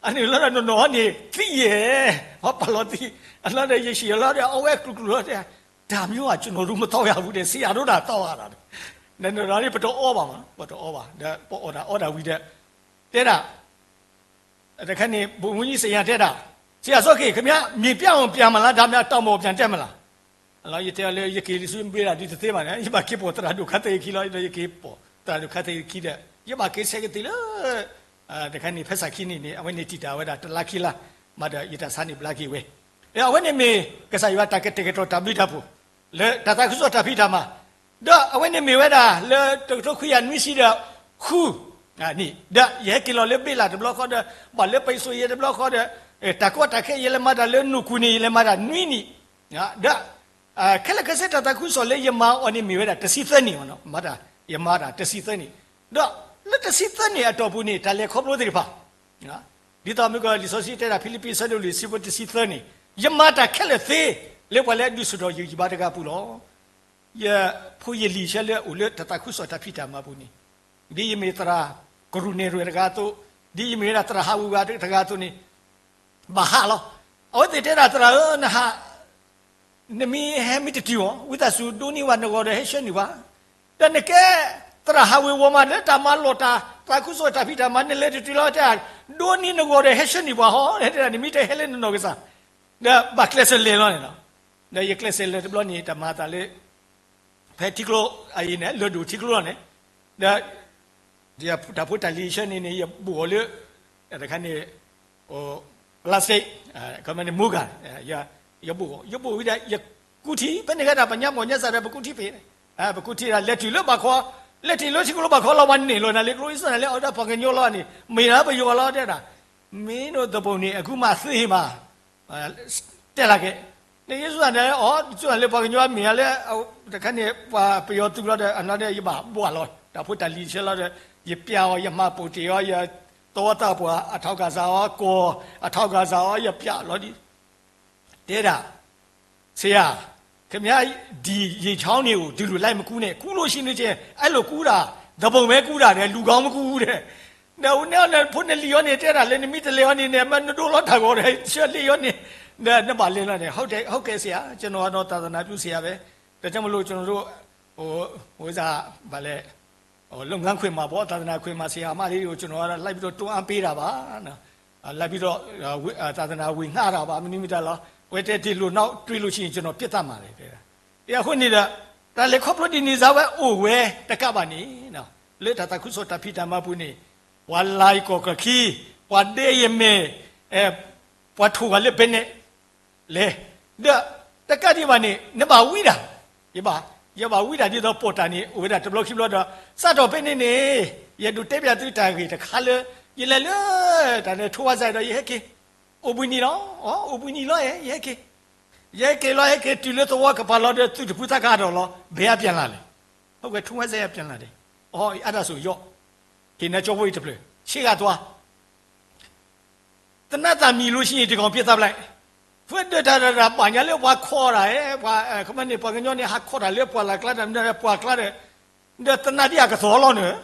အန့ၣ်လီၤဒီး နီၢ်နီၢ်န့ၣ် သံယဲၢ် ဟီပာ်လီၤသံ အလီၤဒီး ယဟံၣ်လီၤဒီး အဝဲကျူကျူလီၤဒီး ဒါမျိုးက ကျွန်တော်တို့ မသောက်ရဘူးတဲ့ ဆရာတို့သာ သောက်ရတာတဲ့ နီၢ်နီၢ်န့ၣ် ပတအီဘၣ်မး ပတအီဘၣ် ဒီးပအီၣ်တၢ်အီတၢ်ဝံၤဒီး တဲဒၣ် တခါန့ၣ် ဗိုလ်မှူးကြီးစိန်က တဲဒၣ် ဆရာစောက့ ခင်ဗျား မြေပြတ်အောင်ပြန်မလား ဒါမှ တောင်ပေါ်ပြန်တက်မလား ယတဲအီၤလၢ ယက့ၤလံဆူမ့ၢ်ဒၣ်ဒုးတသ့ဘၣ်န့ၣ် ယဘၣ်က့ၤပိာ်သရၣ်ဒိၣ်ခါသ့ၣ်ခံလီၤ ဒီးယက့ၤပိာ်သရၣ်ဒိၣ်ခါသ့ၣ်ခံဒီး ယဘၣ်က့ၤဆဲးကသံၣ်လၢ တခါန့ၣ် ဖဲစးခံနံၣ်န့ၣ် အဝဲန့ၣ်တံာ်တာ်ဝဲဒၣ်တလါခံလါ, မၤဒီးယတၢ်ဆါန့ၣ်ဘျါက့ၤဝဲ, အဝဲန့ၣ်မ့ၢ်ကစၢ်ယွၤတၢ်ကတဲာ်ကတီၤတၢ်ဘျုးတၢ်ဖှိၣ် လၢတၢ်သးခုကစီၣ်တၢ်ဖံးတၢ်မၤ, ဒီးအဝဲန့ၣ်မ့ၢ်ဝဲဒၣ်လၢတကထိခွံကယၤနွံဆံဒီးဃု န့ၣ် ဒီးယဟဲက့ၤလီၤလၢဘ့လးတဘျီဃီဒီး ဘၣ်လၢပံၤစိာ်ယဲတဘျီဃီဒီး တၢ်ကီတၢ်ခဲအံၤယလဲၤမၤတၢ်လၢနူၢ်ကူၣ်န့ၣ် ယလဲၤမၤတၢ်နွံနံၣ်, ဒီး ခဲလၢာ်ခဲဆ့တၢ်သးခုကစီၣ်လၢယမၤအီၤန့ၣ်မ့ၢ်ဝဲဒၣ်တဆံသၢနံၣ်, မၤတၢ် ယမၤတၢ်တဆံသၢနံၣ်, ဒီးလၢတဆံသၢနံၣ်အတီၢ်ပူၤန့ၣ် တၢ်လဲၤခီဖျိသ့ၣ်တဖၣ် ဒ်သိးမ့ၢ်ကီးလံာ်စီဆှံတဲဒၣ်ဖံလံးပံးဆၢဒိၣ်လွံၢ်ဆံဖိတဆံသၢန့ၣ်, ယမၤတၢ်ခဲလၢာ်သ့ လၢပှၤလၢအဒုးဆူၣ်ထီၣ်ယဂံၢ်ယဘါတဂၤအပူၤလီၤ. ယဖိယလံၤဆၢလၢအအိၣ်လၢတၢ်သးခုကစီၣ်တၢ်ဖံးတၢ်မၤပူၤန့ၣ်, ဒ်ယမ့ၢ်သရၣ်ကရူၢ်နဲၣ်ရွဲၣ်တဂၤအသိး, ဒ်ယမ့ၢ်ဝဲဒၣ်သရၣ်ဟးဝ့ၤဝဲတဂၤအသိးန့ၣ်, ဘၣ်ဟးလီၤ. အဝဲသ့ၣ်တဲဒၣ်သရၣ်ဧၢ, နဟး နမ့ၢ်ဟဲမ့ၢ်တတုၤအီၤ ဝံသးစူၤဒိးန့ၢ်ဝဲနဂီၤဒီးဟဲဆှၢန့ၢ်ပှၤ, ဒီးနကဲသရၣ်ဟးဝ့ၤဝီၤမး လၢတၢ်မၤလိာ်တၢ်သးခုကစီၣ်တၢ်ဖံးတၢ်မၤ နလဲၤတတုၤလီၤတဲ, ဒိးန့ၢ်နဂီၤဒီးဟဲဆှၢန့ၢ်ပှၤဟီ, တဲဒၣ်နမ့ၢ်တဟဲလၢနနီၢ်ကစၢ်, ဒီးဘၣ်ကျဲးစၢးလဲၤလီၤန့ၣ်လီၤ. ဒီးယကျဲးစၢးလဲၤတဘျီန့ၣ် တၢ်မၤအသးလၢ ဖဲထံကျိအံၤန့ၣ် လၢၢ်ဒိၣ်ထံကျိလီၤန့ၣ်, ဒီး တၢ်ဖိတၢ်လံၤဆၢန့ၣ်န့ၣ် ယဘိၣ်အီၤလၢ တခါန့ၣ် plastic ကမန့ၣ် မိုးကာ ယဘိၣ်အီၤ ယဘိၣ်ဝံၤဒီး ယကူထံ ဖဲန့ၣ်ကဲဒၣ်ပညါမီၢ်ညါစၢ်ဒီး ပကူထံဖဲ ပကူထံဒၣ် လဲၤတုၤလၢဘၣ်ခီ, လဲၤတုၤလၢထံကျိဘၣ်ခီလီၤ ပှၤန့ၢ်လီၤနၤလၢကျိအံၤစၢ်န့ၣ် လၢအီၤဒီးပှၤကညီလီၤန့ၣ် မ့ၢ်လၢပယီၤလီၤတဲဒၣ်, မ့ၢ်ဒိၣ်သပူၤန့ၣ် အခုမှသိမှာ တဲလၢကဲ, န့ၣ်ယဲစၢ်န့ၣ် အီၤ စၢ်န့ၣ်လၢပှၤကညီမ့ၢ်ဧါလၢ တခါန့ၣ် ပှၤပယီၤသုးလီၤဒီး အနီၢ်ဒီး ယဘၣ်ဘှၣ်လီၤ တၢ်ဖိတၢ်လံၤဆၢလီၤဒီး ယပျးအီၤ ယမၤပိာ်တ့ၢ်အီၤ ယသဝီသးပှၢ်အထောက်အကူ စ့ၢ်အီၤ အထောက်အကူ စ့ၢ်အီၤ ယပျးလီၤဒ် တဲဒၣ် ဆရာ, ခင်ဗျား ဒီရေချောင်းတွေကို ဒီလိုလိုက်မကူးနဲ့, ကူးလို့ရှိရင် အဲလိုကူးတာ, သဘုံပဲကူးတာတဲ့, လူကောင်းမကူးဘူးတဲ့. ဒီးအဝဲန့ၣ် ဖိနလံၤအီၤန့ၣ် တဲဒၣ်လၢ နမ့ၢ်တလဲၤအီၤန့ၣ် နမ့ၢ်နဒိလီၤတၢ်ဂီၤဒီး ဆှၢလံၤအီၤန့ၣ်, နဘၣ်လဲၤလီၤန့ၣ်, ဟုတ်ကဲ့ ဟုတ်ကဲ့ ဆရာ, ကျွန်တော်ကတော့ သာသနာပြုဆရာပဲ, ဒါကြောင့်မလို့ ကျွန်တော်တို့ ဟို ဟိုစား ဘာလဲ လုပ်ငန်းခွင်မှာပေါ့, သာသနာခွင်မှာ ဆရာမလေးတွေကို ကျွန်တော်ကတော့ လိုက်ပြီးတော့ တွန်းအားပေးတာပါနော်. အာ, လိုက်ပြီးတော့ ဝေ- အာ, သာသနာဝေငှတာပါ, မနုၤမတၤလီၤ. အဝဲတဲ ဒီလိုနောက်တွေ့လို့ရှိရင် ကျွန်တော် ပစ်သတ်မှာလေ တဲဒၣ်. အဃိန့ၣ်ဒီး တၢ်လဲၤခီဖျိဒ်န့ၣ် စ့ၢ်ဝဲအိၣ်ဝဲတကးဘၣ်န့ၣ်, လၢတၢ်သးခုကစီၣ်တၢ်ဖံးတၢ်မၤပူၤန့ၣ်, ပှၤလၤယကီၢ်ကီၢ်ခံ, ပှၤဒဲယမဲာ်, ပှၤထိၣ်ဂၤလၢဘဲနဲၣ် လဲၤ, ဒီးတကးဒံးဘၣ်န့ၣ် နဘၣ်ဝံဒၣ်, ယဘၣ်, ယဘၣ်ဝံဒၣ်ဒ်သိးပိာ်တၢ်န့ၣ် အိၣ်ဝဲဒၣ်တဘျီခံဘျီဒီး စးထီၣ်ဖဲန့ၣ်န့ၣ် ယအဲၣ်ဒိးတဲပျးသုတၢ်ဂ့ၢ်တခါလၢ ယလဲၤလၢ တၢ်လၢထိဝါစဲဒီး ယဟဲက့ၤ အိၣ်ဘှံးနံၤလီၤ. အိၣ်ဘှံးနံၤလီၤ ယဟဲက့ၤ, ယဟဲက့ၤလီၤ ဟဲက့ၤတုၤလၢသဝီကပၤလီၤဒီး သုးတဖုသးကဟးထီၣ်လီၤ, ဘယ်ကပြန်လာလဲ, ဟုတ်ကဲ့ ထိုင်းဝါစဲကပြန်လာတယ်, အဒါဆိုရော့, က့ၤနၤကၠီဖိအံၤတဖျၢၣ်, ရှေ့ကသွား သေနတ်သံမြည်လို့ရှိရင် ဒီကောင်ပစ်သတ်ပလိုက်, ဖဲဒၢးတၢ်တၢ်တၢ်ဘၣ်ညါလၢပှၤခိးတၢ်, ပှၤ, ခမန့ၣ် ပှၤကညီန့ၣ် ဟးခိးတၢ်လၢပှၢ်လၢ်ကျါ တၢ်မနုၤဒီးပှၢ်ကျါဒီး, ဒီးသေနတ်ဒ်အကသီလီၤန့ၣ်,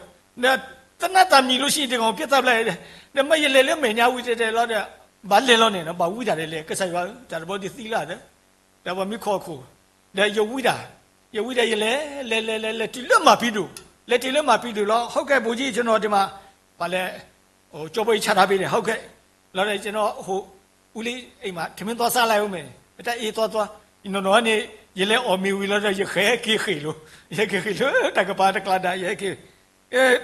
ဒီးသေနတ်သံမြည်လို့ရှိရင် ဒီကောင်ပစ်သတ်ပလိုက်, ဒီးမ့ၢ်ယလဲၤလၢမဲာ်ညါဝံၤတဲတဲလီၤဒီး, ဘၣ်လဲၤလီၤန့ၣ် ဘၣ်ဝံတၢ်ဒီးလဲၤ ကစၢ်ယွၤဧၢ တၢ်တဘျီဒ်သံလၢဒီး ဒီးပှၤမ့ၢ်ခိးအခိၣ်, ဒီးယဝံဒၣ်, ယဝံဒၣ်ယလဲၤ, လဲၤလဲၤလဲၤလဲၤတုၤလၢမၤပံၤဒိၣ်, လဲၤတုၤလၢမၤပံၤဒိၣ်လီၤ, ဟုတ်ကဲ့ ဗိုလ်ကြီး ကျွန်တော်ဒီမှာ, ပှၤလဲၤ, ကၠီဖိအံၤဆါတၢ်ဖဲန့ၣ် ဟုတ်ကဲ့, လီၤဒီး ကျွန်တော်ဟို, ဦးလေးအိမ်မှာ ထမင်းသွားစားလိုက်ဦးမယ်, တၢ်အ့ၣ်သွားသွား, နီၢ်နီၢ်န့ၣ် ယလဲၤအီၣ်မ့ၤဝံၤလီၤဒီး ယဃဲက့ၤဃ့ၢ်လိာ်, ယဟဲက့ၤဃ့ၢ်လၢတၢ်ကပၤတကျါဒၣ် ယဟဲက့ၤ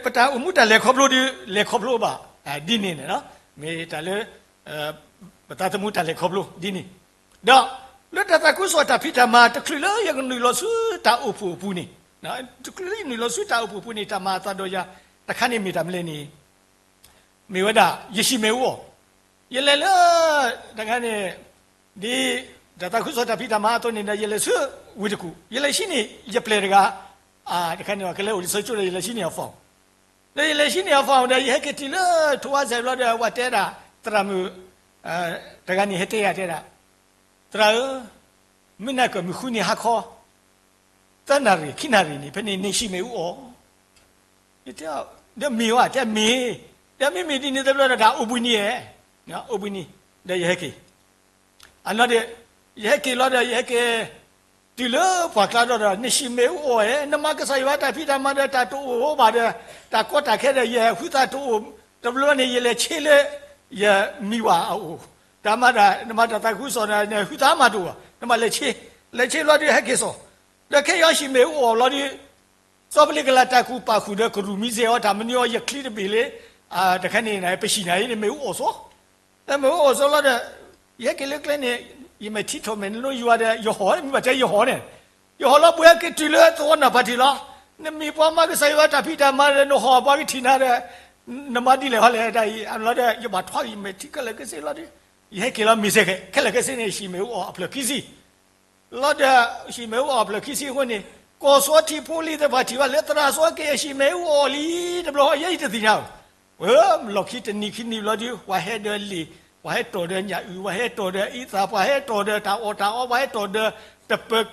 ပတၢ်အိၣ်မူတၢ်လဲၤခီဖျိဒီး လဲၤခီဖျိဘၣ်, ဒ်န့ၣ်န့ၣ်, မ့ၢ်တၢ်လၢ ပသးသမူတၢ်လဲၤခီဖျိဒ်န့ၣ်, ဒီးလၢတၢ်သးခုကစီၣ်တၢ်ဖံးတၢ်မၤ တချုးလၢယကနုာ်လီၤဆူတၢ်အိၣ်ဖှိၣ်အပူၤန့ၣ်, တချုးလၢယနုာ်လီၤဆူတၢ်အိၣ်ဖှိၣ်အပူၤန့ၣ် တၢ်မၤအသးဒီးယၤ တခါန့ၣ်မ့ၢ်တၢ်မနုၤလဲၣ်န့ၣ် မ့ၢ်ဝဲဒၣ် ယဟံၣ်မ့ၣ်အူအီၣ်, ယလဲၤလၢ တခါန့ၣ် ဒ်တၢ်သးခုကစီၣ်တၢ်ဖံးတၢ်မၤအသိးန့ၣ်ဒီး ယလဲၤဆူဝ့ၢ်တကူၣ်, ယလဲၤဆံန့ၣ် ယပျဲၢ်တဂၤ, တခါန့ၣ် ကလဲၤအိၣ်လံာ်စီဆှံကၠိဒီး ယလဲၤဆံန့ၢ်အ phone, ဒီးယလဲၤဆံန့ၢ်အ phone ဒီး ယဟဲက့ၤတုၤလၢထိဝါစဲဘျီဒီး ပှၤတဲဒၣ် သရၣ်မုၣ် တဂၤန့ၣ် ဟဲတဲယၤတဲဒၣ်, သရၣ်ဧၢ, မုၢ်နၤကမုၢ်ဃုန့ၣ်ဟါခီ သၢနၣ်ရံၣ် ခံနၣ်ရံၣ်န့ၣ် ဖဲန့ၣ် နဟံၣ်မ့ၣ်အူအီၣ်, ယတဲ, ဒီးမ့ၢ်ဝဲ တဲမ့ၢ်, ဒီးမ့မ့ၢ်ဒ်န့ၣ်တဘျီဒီး တၢ်အိၣ်ဘှံးနံၤဧါ, အိၣ်ဘှံးနံၤ, ဒီးယဟဲက့ၤ, အနီၢ်ဒီး ယဟဲက့ၤလီၤဒီး ယဟဲက့ၤ တုၤလၢပှၢ်ကျါဒီး နဟံၣ်မ့ၣ်အူအီၣ်ဧါ, နမၤကစၢ်ယွၤတၢ်ဖံးတၢ်မၤဒီး တၢ်တအိၣ်ဘၣ်ဒီး တၢ်ကီတၢ်ခဲဒီး ယဟုသးတအိၣ်, တဘျီန့ၣ် ယလဲၤဆ့လၢ ယမံၤဝၤအအိၣ်, တၢ်မၤတၢ် နမၤတၢ်သးခုကစီၣ်ဒီး နဟုသးမးတအိၣ်ဘၣ်, နဘၣ်လဲၤဆ့, လဲၤဆ့လီၤဒီး ဟဲက့ၤစိာ်, ဒီးခဲအံၤဟံၣ်မ့ၣ်အူအီၣ်လီၤဒီး စီၤပလ့းကလးတၢ်ကူၣ်ပာ်ဃုာ်ဒီးကရူၢ်မံစဲးအီၤ တၢ်မနုၤအီၤ ယချံတဘ့ၣ်လၢ တခါန့ၣ် ပဟံၣ်နၤအံၤန့ၣ် မ့ၣ်အူအီၣ်စီ, မ့ၣ်အူအီၣ်စီလီၤဒီး ယဟဲက့ၤလၢကျဲန့ၣ် ယမဲာ်ထံထီၣ်မဲာ်န့ၣ်လၢယွၤဒီး ယဟီၣ် မ့ၢ်ဘၣ်တဲယဟီၣ်န့ၣ်, ယဟီၣ်လီၤဘှဲက့ၤတုၤလၢသဝီနၢ်ပၤထံးလီၤ. နမ့ၢ်ပှၤမၤကစၢ်ယွၤတၢ်ဖံးတၢ်မၤဒီး နဟီၣ်ပှၤကထံၣ်နၤဒီး နမၤဒ်လဲၣ်ဟီလဲၣ်တၢ်အံၤ အလီၤဒီး ယဘၣ်ထွါယမဲာ်ထံခဲလၢာ်ခဲဆ့လီၤဒီး ယဟဲက့ၤလီၤမ့ၢ်စ့ၢ်ကီး ခဲလၢာ်ခဲဆ့န့ၣ် ဟံၣ်မ့ၣ်အူအီၣ်အဖျၢၣ်ခံဆံ လီၤဒီး ဟံၣ်မ့ၣ်အူအီၣ်အဖျၢၣ်ခံဆံအဃိန့ၣ် ကီၢ်စီထံဖိလံၤသ့ၣ်တဖၣ်ထံၣ်ဘၣ်လၢသရၣ်စီၤက့ၤအဟံၣ်မ့ၣ်အူအီၣ်လံတဘျီ ယဲယတသ့ၣ်ညါဧိၤ, လီၢ်ခံတနံၤခံနံၤဘျီဒီး ပှၤဟဲဒီးလံာ်, ပှၤဟဲတီၢ်ဒီးညၣ်အုၣ်, ပှၤဟဲတီၢ်ဒီးအံသၣ်, ပှၤဟဲတီၢ်ဒီးတၢ်အီၣ်တၢ်အီ, ပှၤဟဲတီၢ်ဒီးတပၢၤ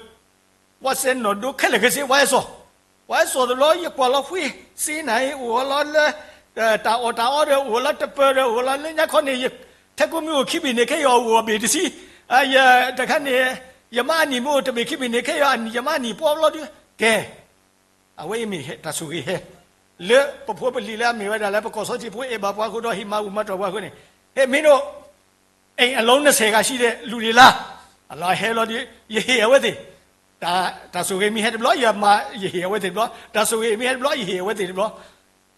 ပှၤစဲၤနီၣ်ဒိခဲလၢာ်ခဲဆ့ ပှၤဟဲစိာ်, ပှၤဟဲစိာ်တဘျီ ယကွၢ်လီၤဖှ့စ့နၤအံၤ အိၣ်ဝဲလီၤလၢ တၢ်အီၣ်တၢ်အီဒီး အိၣ်ဝဲလီၤတပၢၤဒီး အိၣ်ဝဲလီၤလၢညါခီန့ၣ် ထဲကိးမံၤအိၣ်ခံဘ့ၣ်န့ၣ် ခဲအံၤအီၣ်အိၣ်အဘ့ၣ်တဆံ, တခါန့ၣ် ယမါအနံၣ်မ့ၢ်အိၣ်တဘ့ၣ်ခံဘ့ၣ်န့ၣ် ခဲအံၤယမါအနံၣ်ပှီၢ်ဘျီဒီး ကဲ အဝဲအံၤမ့ၢ်တၢ်ဆိၣ်ဂ့ၤဟဲ လၢပဖိပလံၤလၢအမ့ၢ်ဝဲဒၣ်လၢ ပကီၢ်စီထံဖိအဲၣ်ဘၣ်ပှၤအဃိဒီး ဟ့ၣ်မၤဘူၣ်မၤတီၢ်ပှၤအဃိန့ၣ် ဟဲမ့ၢ်ဒိၣ် အိမ်အလုံးနှစ်ဆယ် ဂၤရှိတဲ့လူတွေလား, အလီၤဟဲလီၤဒီး ယဟ့ၣ်အဝဲသ့ၣ်, တၢ်ဆိၣ်ဂ့ၤမ့ၢ်ဟဲတဘျီ ယမၤ ယဟ့ၣ်အဝဲသ့ၣ်တဘျီ, တၢ်ဆိၣ်ဂ့ၤမ့ၢ်ဟဲတဘျီ ယဟ့ၣ်အဝဲသ့ၣ်တဘျီ,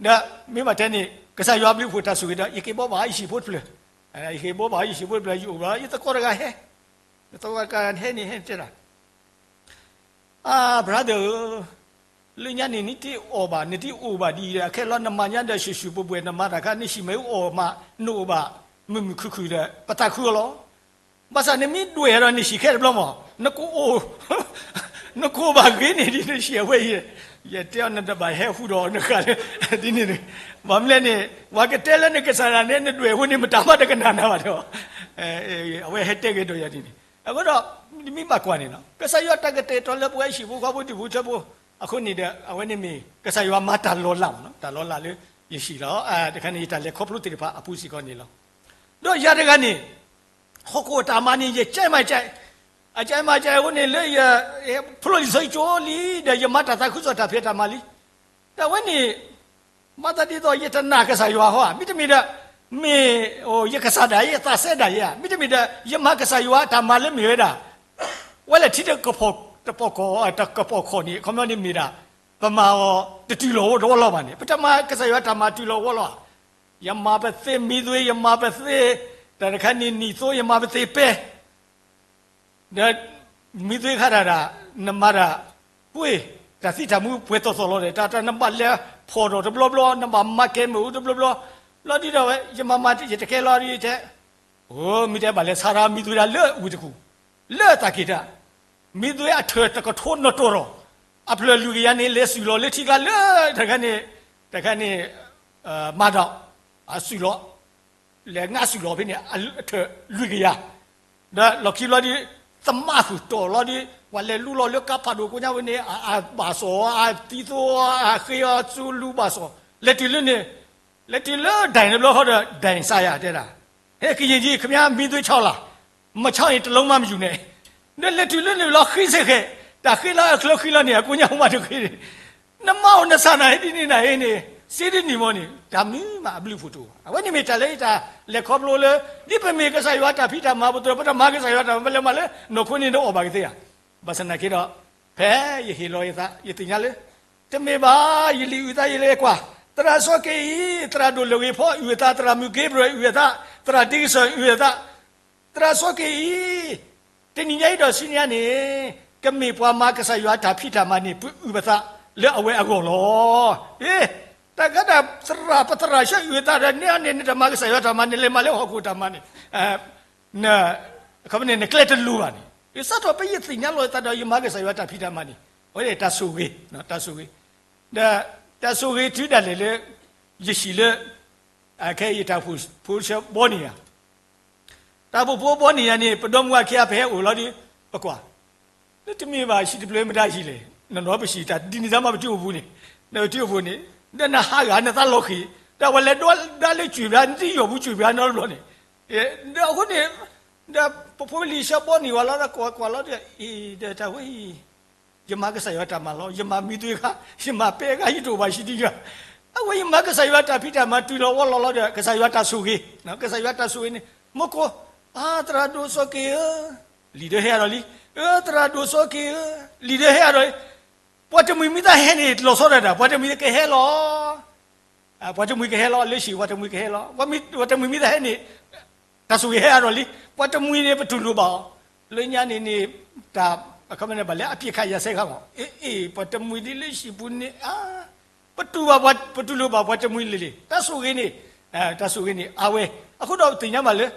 ဒီးမ့ၢ်ဘၣ်တဲန့ၣ် ကစၢ်ယွၤဘျုးဖှိၣ်တၢ်ဆိၣ်ဂ့ၤဒီး ယက့ၤဘိးဘၣ်ယဟံၣ်ဖိတဖျၢၣ်, ယက့ၤဘိးဘၣ်ယဟံၣ်ဖိတဖျၢၣ် ယအိၣ်ဘျီ ယသကိးတဂၤဟဲ, ယသကိးတဂၤဟဲန့ၣ် ဟဲတဲဒၣ် အါ brother ဧၢ, လၢညါန့ၣ် နတအီၣ်ဘၣ် နတအိၣ်ဘၣ်ဒ်အံၤဒီး အခဲလီၤနမၤညါဒီး ဆူၣ်ဆူၣ်ပှဲၤပှဲၤ နမၤတၢ်ခါ နဟံၣ်မ့ၣ်အူအီၣ်မး နအိၣ်ဘၣ် မုာ်မုာ်ခုၣ်ခုၣ်ဒီး ပသးခုအီၤလီၤ. ဘၣ်ဆၣ်နမ့ၢ်ဒွဲၣ်ဒီး နဟံၣ်ခဲတဘျီမး နကအိၣ် နကအိၣ်ဘၣ်ဂ့ၤန့ၢ်ဒ်နဟံၣ်အဝဲအံၤ, ယတဲအီၤ နတဘၣ်ဟဲဟူဒီးနဃၣ်လၢ ဒ်န့ၣ်န့ၣ်, ဘၣ်မနုၤလဲၣ်န့ၣ် ပှၤကတဲလၢနကစၢ်ဒၣ်န့ၣ် နဒွဲၣ်အဃိန့ၣ် မတၤမးတကနၣ်နၤဘၣ်ဒီး အဝဲဟဲတဲဂ့ၤဒီးယၤဒ်န့ၣ်, အဃိဒီး မ့ၢ်ဘၣ်ကွၢ်န့ၣ်လီၤ. ကစၢ်ယွၤတၢ်ကတဲာ်ကတီၤလၢပဝဲဟံၣ်ဖိဃီဖိဒူၣ်ဖိထၢဖိ အဃိန့ၣ်ဒီး အဝဲန့ၣ်မ့ၢ် ကစၢ်ယွၤမၤတၢ်လီၤလးမး တၢ်လီၤလးလၢယဟံၣ်လီၤ. တခါန့ၣ် ယတၢ်လဲၤခီဖျိသ့ၣ်တဖၣ်အပူၤစ့ၢ်ကီးန့ၣ်လီၤ. ဒီးယၤတဂၤန့ၣ် ဟီၣ်ခိၣ်အတၢ်မၤန့ၣ် ယကဲမၤကဲ, အကဲမၤကဲအဃိန့ၣ် လၢယ ဖျိလံာ်စီဆှံကၠိလံဒီး ယမၤတၢ်သးခုကစီၣ်တၢ်ဖံးတၢ်မၤလံ. ဒီးအဝဲန့ၣ် မၤသးဒ်သိး ယတနာ်ကစၢ်ယွၤဟီဧါ, မ့တမ့ၢ်ဒီး မ့ၢ် ယကစၢ်ဒၣ်ယဲ သးစဲဒၣ်ယဲဧါ, မ့တမ့ၢ်ဒီး ယမၤကစၢ်ယွၤအတၢ်မၤလၢမ့ၢ်ဝဲဒၣ် ဝဲလဲၣ်ထံတကပီၤကီၢ် တကပီၤခီၣ်န့ၣ် အခီပညီန့ၣ်မ့ၢ်ဒၣ် ပမၤအီၤတတုၤလီၤဝဲလီၤဘၣ်န့ၣ် ပတမၤကစၢ်ယွၤတၢ်မၤတုၤလီၤဝဲလီၤဧါ. ယမၤပသ့မံသွ့ ယမၤပသ့ တၢ်တခါန့ၣ် နံၣ်သိ ယမၤပသ့ပဲ ဒီး မံသွ့ခါတၢ်ဒၣ် နမၤတၢ် ကွ့ တၢ်သံတၢ်မူပှဲၤသီၣ်သီၣ်လီၤဒီး တၢ်တၢ်နဘၣ်လဲၤဖီၣ်ထီၣ်တဘျီဘျီ နဘၣ်မၤကဲမ့ၣ်အူတဘျီဘျီ လီၤဒ်ဒီးဝဲ ယမၤမၤ ယတကဲလီၤဒ်တဲ အိ မ့ၢ်တဲဘၣ်လဲၤဆါရၤ မံသွ့ဒၣ်လၢဝံၤတကူၣ် လၢအသးက့ၤတၢ် မံသွ့အထၢၣ်တကထိနီၣ်တီၢ်ထီၣ် အဖျၢၣ်လွံၢ်ကယၤန့ၣ် လဲၤစုၣ်လီၤလၢထံကျါလၢ တခါန့ၣ် တခါန့ၣ် မၤဒီး အစုၣ်လီၤ လဲၤငါစုၣ်လီၤဖဲန့ၣ် အထၢၣ်လွံၢ်ကယၤ ဒီးလီၢ်ခံဘျီဒီး သမၣ်ဃုာ်တီၢ်လီၤဒီး ပှၤလဲၤလူလီၤလၢကါဖးဒိၣ်ကိညါဝဲန့ၣ် အဘၣ်စီၣ် အသံသိ အဃ့အီၤ စူလူဘၣ်စီၣ် လဲၤတုၤလၢန့ၣ် လဲၤတုၤလၢဒၣ်တဘျီဃီဒီး ဒၣ်စါယၤတဲဒၣ် ဟဲကယံာ်ကံ ခင်ဗျား မီးသွေးခြောက်လား မီးသွေးခြောက်ရင်တစ်လုံးမှမယူနဲ့ ဒီးလဲၤတုၤလၢန့ၣ်လီၤဃ့စ့ၢ်ကီး တၢ်ဃ့လီၤအချၢဃံလီၤန့ၣ် အကိညါဟူမးတဃ့န့ၣ် နမၤအိၣ်နဆၣ်နၤဟဲဒ်န့ၣ်နၤဟဲန့ၣ် စ့ဒ်န့ၣ်မီၢ်န့ၣ် တၢ်မနုၤမးအဘျုးအဖှိၣ်တအိၣ်ဘၣ် အဝဲန့ၣ်မ့ၢ်တၢ်လၢယတၢ်လဲၤခီဖျိလၢ ဒ်ပမ့ၢ်ကစၢ်ယွၤတၢ်ဖံးတၢ်မၤပတြၢၤ ပတမၤကစၢ်ယွၤတၢ်မၤ ပလဲၤမၤလၢနီၢ်ခိန့ၣ်ဒီးအီၣ်ဘၣ်ကသ့ဧါ ဘၣ်ဆၣ်နာ်က့ဒီး ဖဲယဟ့ၣ်လီၤယသး ယသ့ၣ်ညါလၢ တမ့ၢ်ဘၣ် ယလံာ်အုၣ်သးယလဲၤကွၢ် သရၣ်စီၤက့ၤအံၤ သရၣ်ဒိၣ်လၢၢ်ဂ့ၤဖီအုၣ်အသး သရၣ်မုၣ်က့ၤဘြၢၣ်အုၣ်အသး သရၣ်ဒ့ကစၢၢ်အုၣ်အသး သရၣ်စီၤက့ၤအံၤ တနံၤညါအံၤဒီးဆူညါန့ၣ် ကမ့ၢ်ပှၤမၤကစၢ်ယွၤတၢ်ဖံးတၢ်မၤန့ၣ် ပအုၣ်ပသးလၢအဝဲအဂီၢ်လီၤ. အ့ တၢ်ကးတၢ်သရၣ် ပသရၣ်ဆၢအုၣ်အသးဒီး နဲအီၤန့ၣ် နတမၤကစၢ်ယွၤတၢ်မၤန့ၣ် လဲၤမၤလၢဟီၣ်ခိၣ်တၢ်မၤန့ၣ် အခီပညီန့ၣ် နကျဲတလိၤဘၣ်န့ၣ် စးထီၣ်ဖဲယသ့ၣ်ညါလီၤယသးဒီး ယမၤကစၢ်ယွၤတၢ်ဖံးတၢ်မၤန့ၣ် အဝဲန့ၣ်တၢ်ဆိၣ်ဂ့ၤ တၢ်ဆိၣ်ဂ့ၤ ဒီးတၢ်ဆိၣ်ဂ့ၤတုၤဒၣ်လဲာ်လၢ ယဟံၣ်လၢ ခဲအံၤတၢ်အိၣ်ဖှိၣ်ဖိဆၢဘီန့ၢ်ယၤ တၢ်အိၣ်ဖှိၣ်ဖိဘီန့ၢ်ယၤန့ၣ် ပဒီမါဝၤခံဂၤ ပဟဲအိၣ်လီၤဒီး ပကွၢ် လၢတမ့ၢ်ဘၣ် ဟံၣ်တဖျၢၣ်မတၤဟံၣ်လဲၣ် နီၢ်နီၢ်ပဟံၣ်တၢ်ဒ်န့ၣ်တၢ်မၤပထံၣ်အိၣ်ပူၤန့ၣ် ဒီးပထံၣ်အိၣ်ပူၤန့ၣ် ဒီးနဟးဂၤနသးလီၤဃံၤ ဒီးပှၤလဲၤဒိးဒါလၢကွံာ်ဘျါ နတယီၢ်ပူၤကွံာ်ဘျါနီတဘျီန့ၣ် ဒီးအဃိန့ၣ် ဒီးပဖိပလံၤဆၢဘီန့ၢ်ဝဲလီၤ ဒီးကွၢ်ကွၢ်လီၤဒီး အံၤ ဒီးတၢ်ဝဲအံၤ ယမၤကစၢ်ယွၤတၢ်မၤလီၤ ယမၤမံသွ့ခါ ယမၤပဲခါ ယတအိၣ်ဘၣ်ဟံၣ်တယၢ် အဝဲယမၤကစၢ်ယွၤတၢ်ဖံးတၢ်မၤတုၤလီၤဝီလီၤလီၤဒီး ကစၢ်ယွၤတၢ်ဆိၣ်ဂ့ၤ ကစၢ်ယွၤတၢ်ဆိၣ်ဂ့ၤန့ၣ် မူခိၣ် အါ သရၣ်ဒိၣ်စီၤက့ၤဧၢ လံာ်ဒၢဟဲအါဒီးလံ အၢ သရၣ်ဒိၣ်စီၤက့ၤဧၢ လံာ်ဒၢဟဲအါဒီးလံ ပှၤတမှံၤမံသးဟဲန့ၣ် လီၤဆီဒၣ်တၢ် ပှၤတမှံၤကဟဲလီၤ ပှၤတမှံၤကဟဲလီၤ, လၢဟံၣ်ပှၤတမှံၤကဟဲလီၤ, ပှၤတမှံၤမ့ၢ်တဟဲန့ၣ် တၢ်ဆိၣ်ဂ့ၤဟဲအါထီၣ်လံ. ပှၤတမှံၤန့ၣ် ပတူၢ်လိာ်ဘၣ်အီၤ, လၢညါန့ၣ်န့ၣ် တၢ် အခီပညီန့ၣ် ဘၣ်လၢအပျံၤခးယၤစဲခါမး, အ့ အ့ ပှၤတမှံၤဒ်လၢဟံၣ်ပူၤန့ၣ် အါ ပတူၢ်ဘၣ်ပှၤ ပတူၢ်လိာ်ဘၣ်ပှၤတမှံၤလံၤလံၤ, တၢ်ဆိၣ်ဂ့ၤန့ၣ် တၢ်ဆိၣ်ဂ့ၤန့ၣ် အါဝဲ. အဃိဒီးပသ့ၣ်ညါဘၣ်လၢ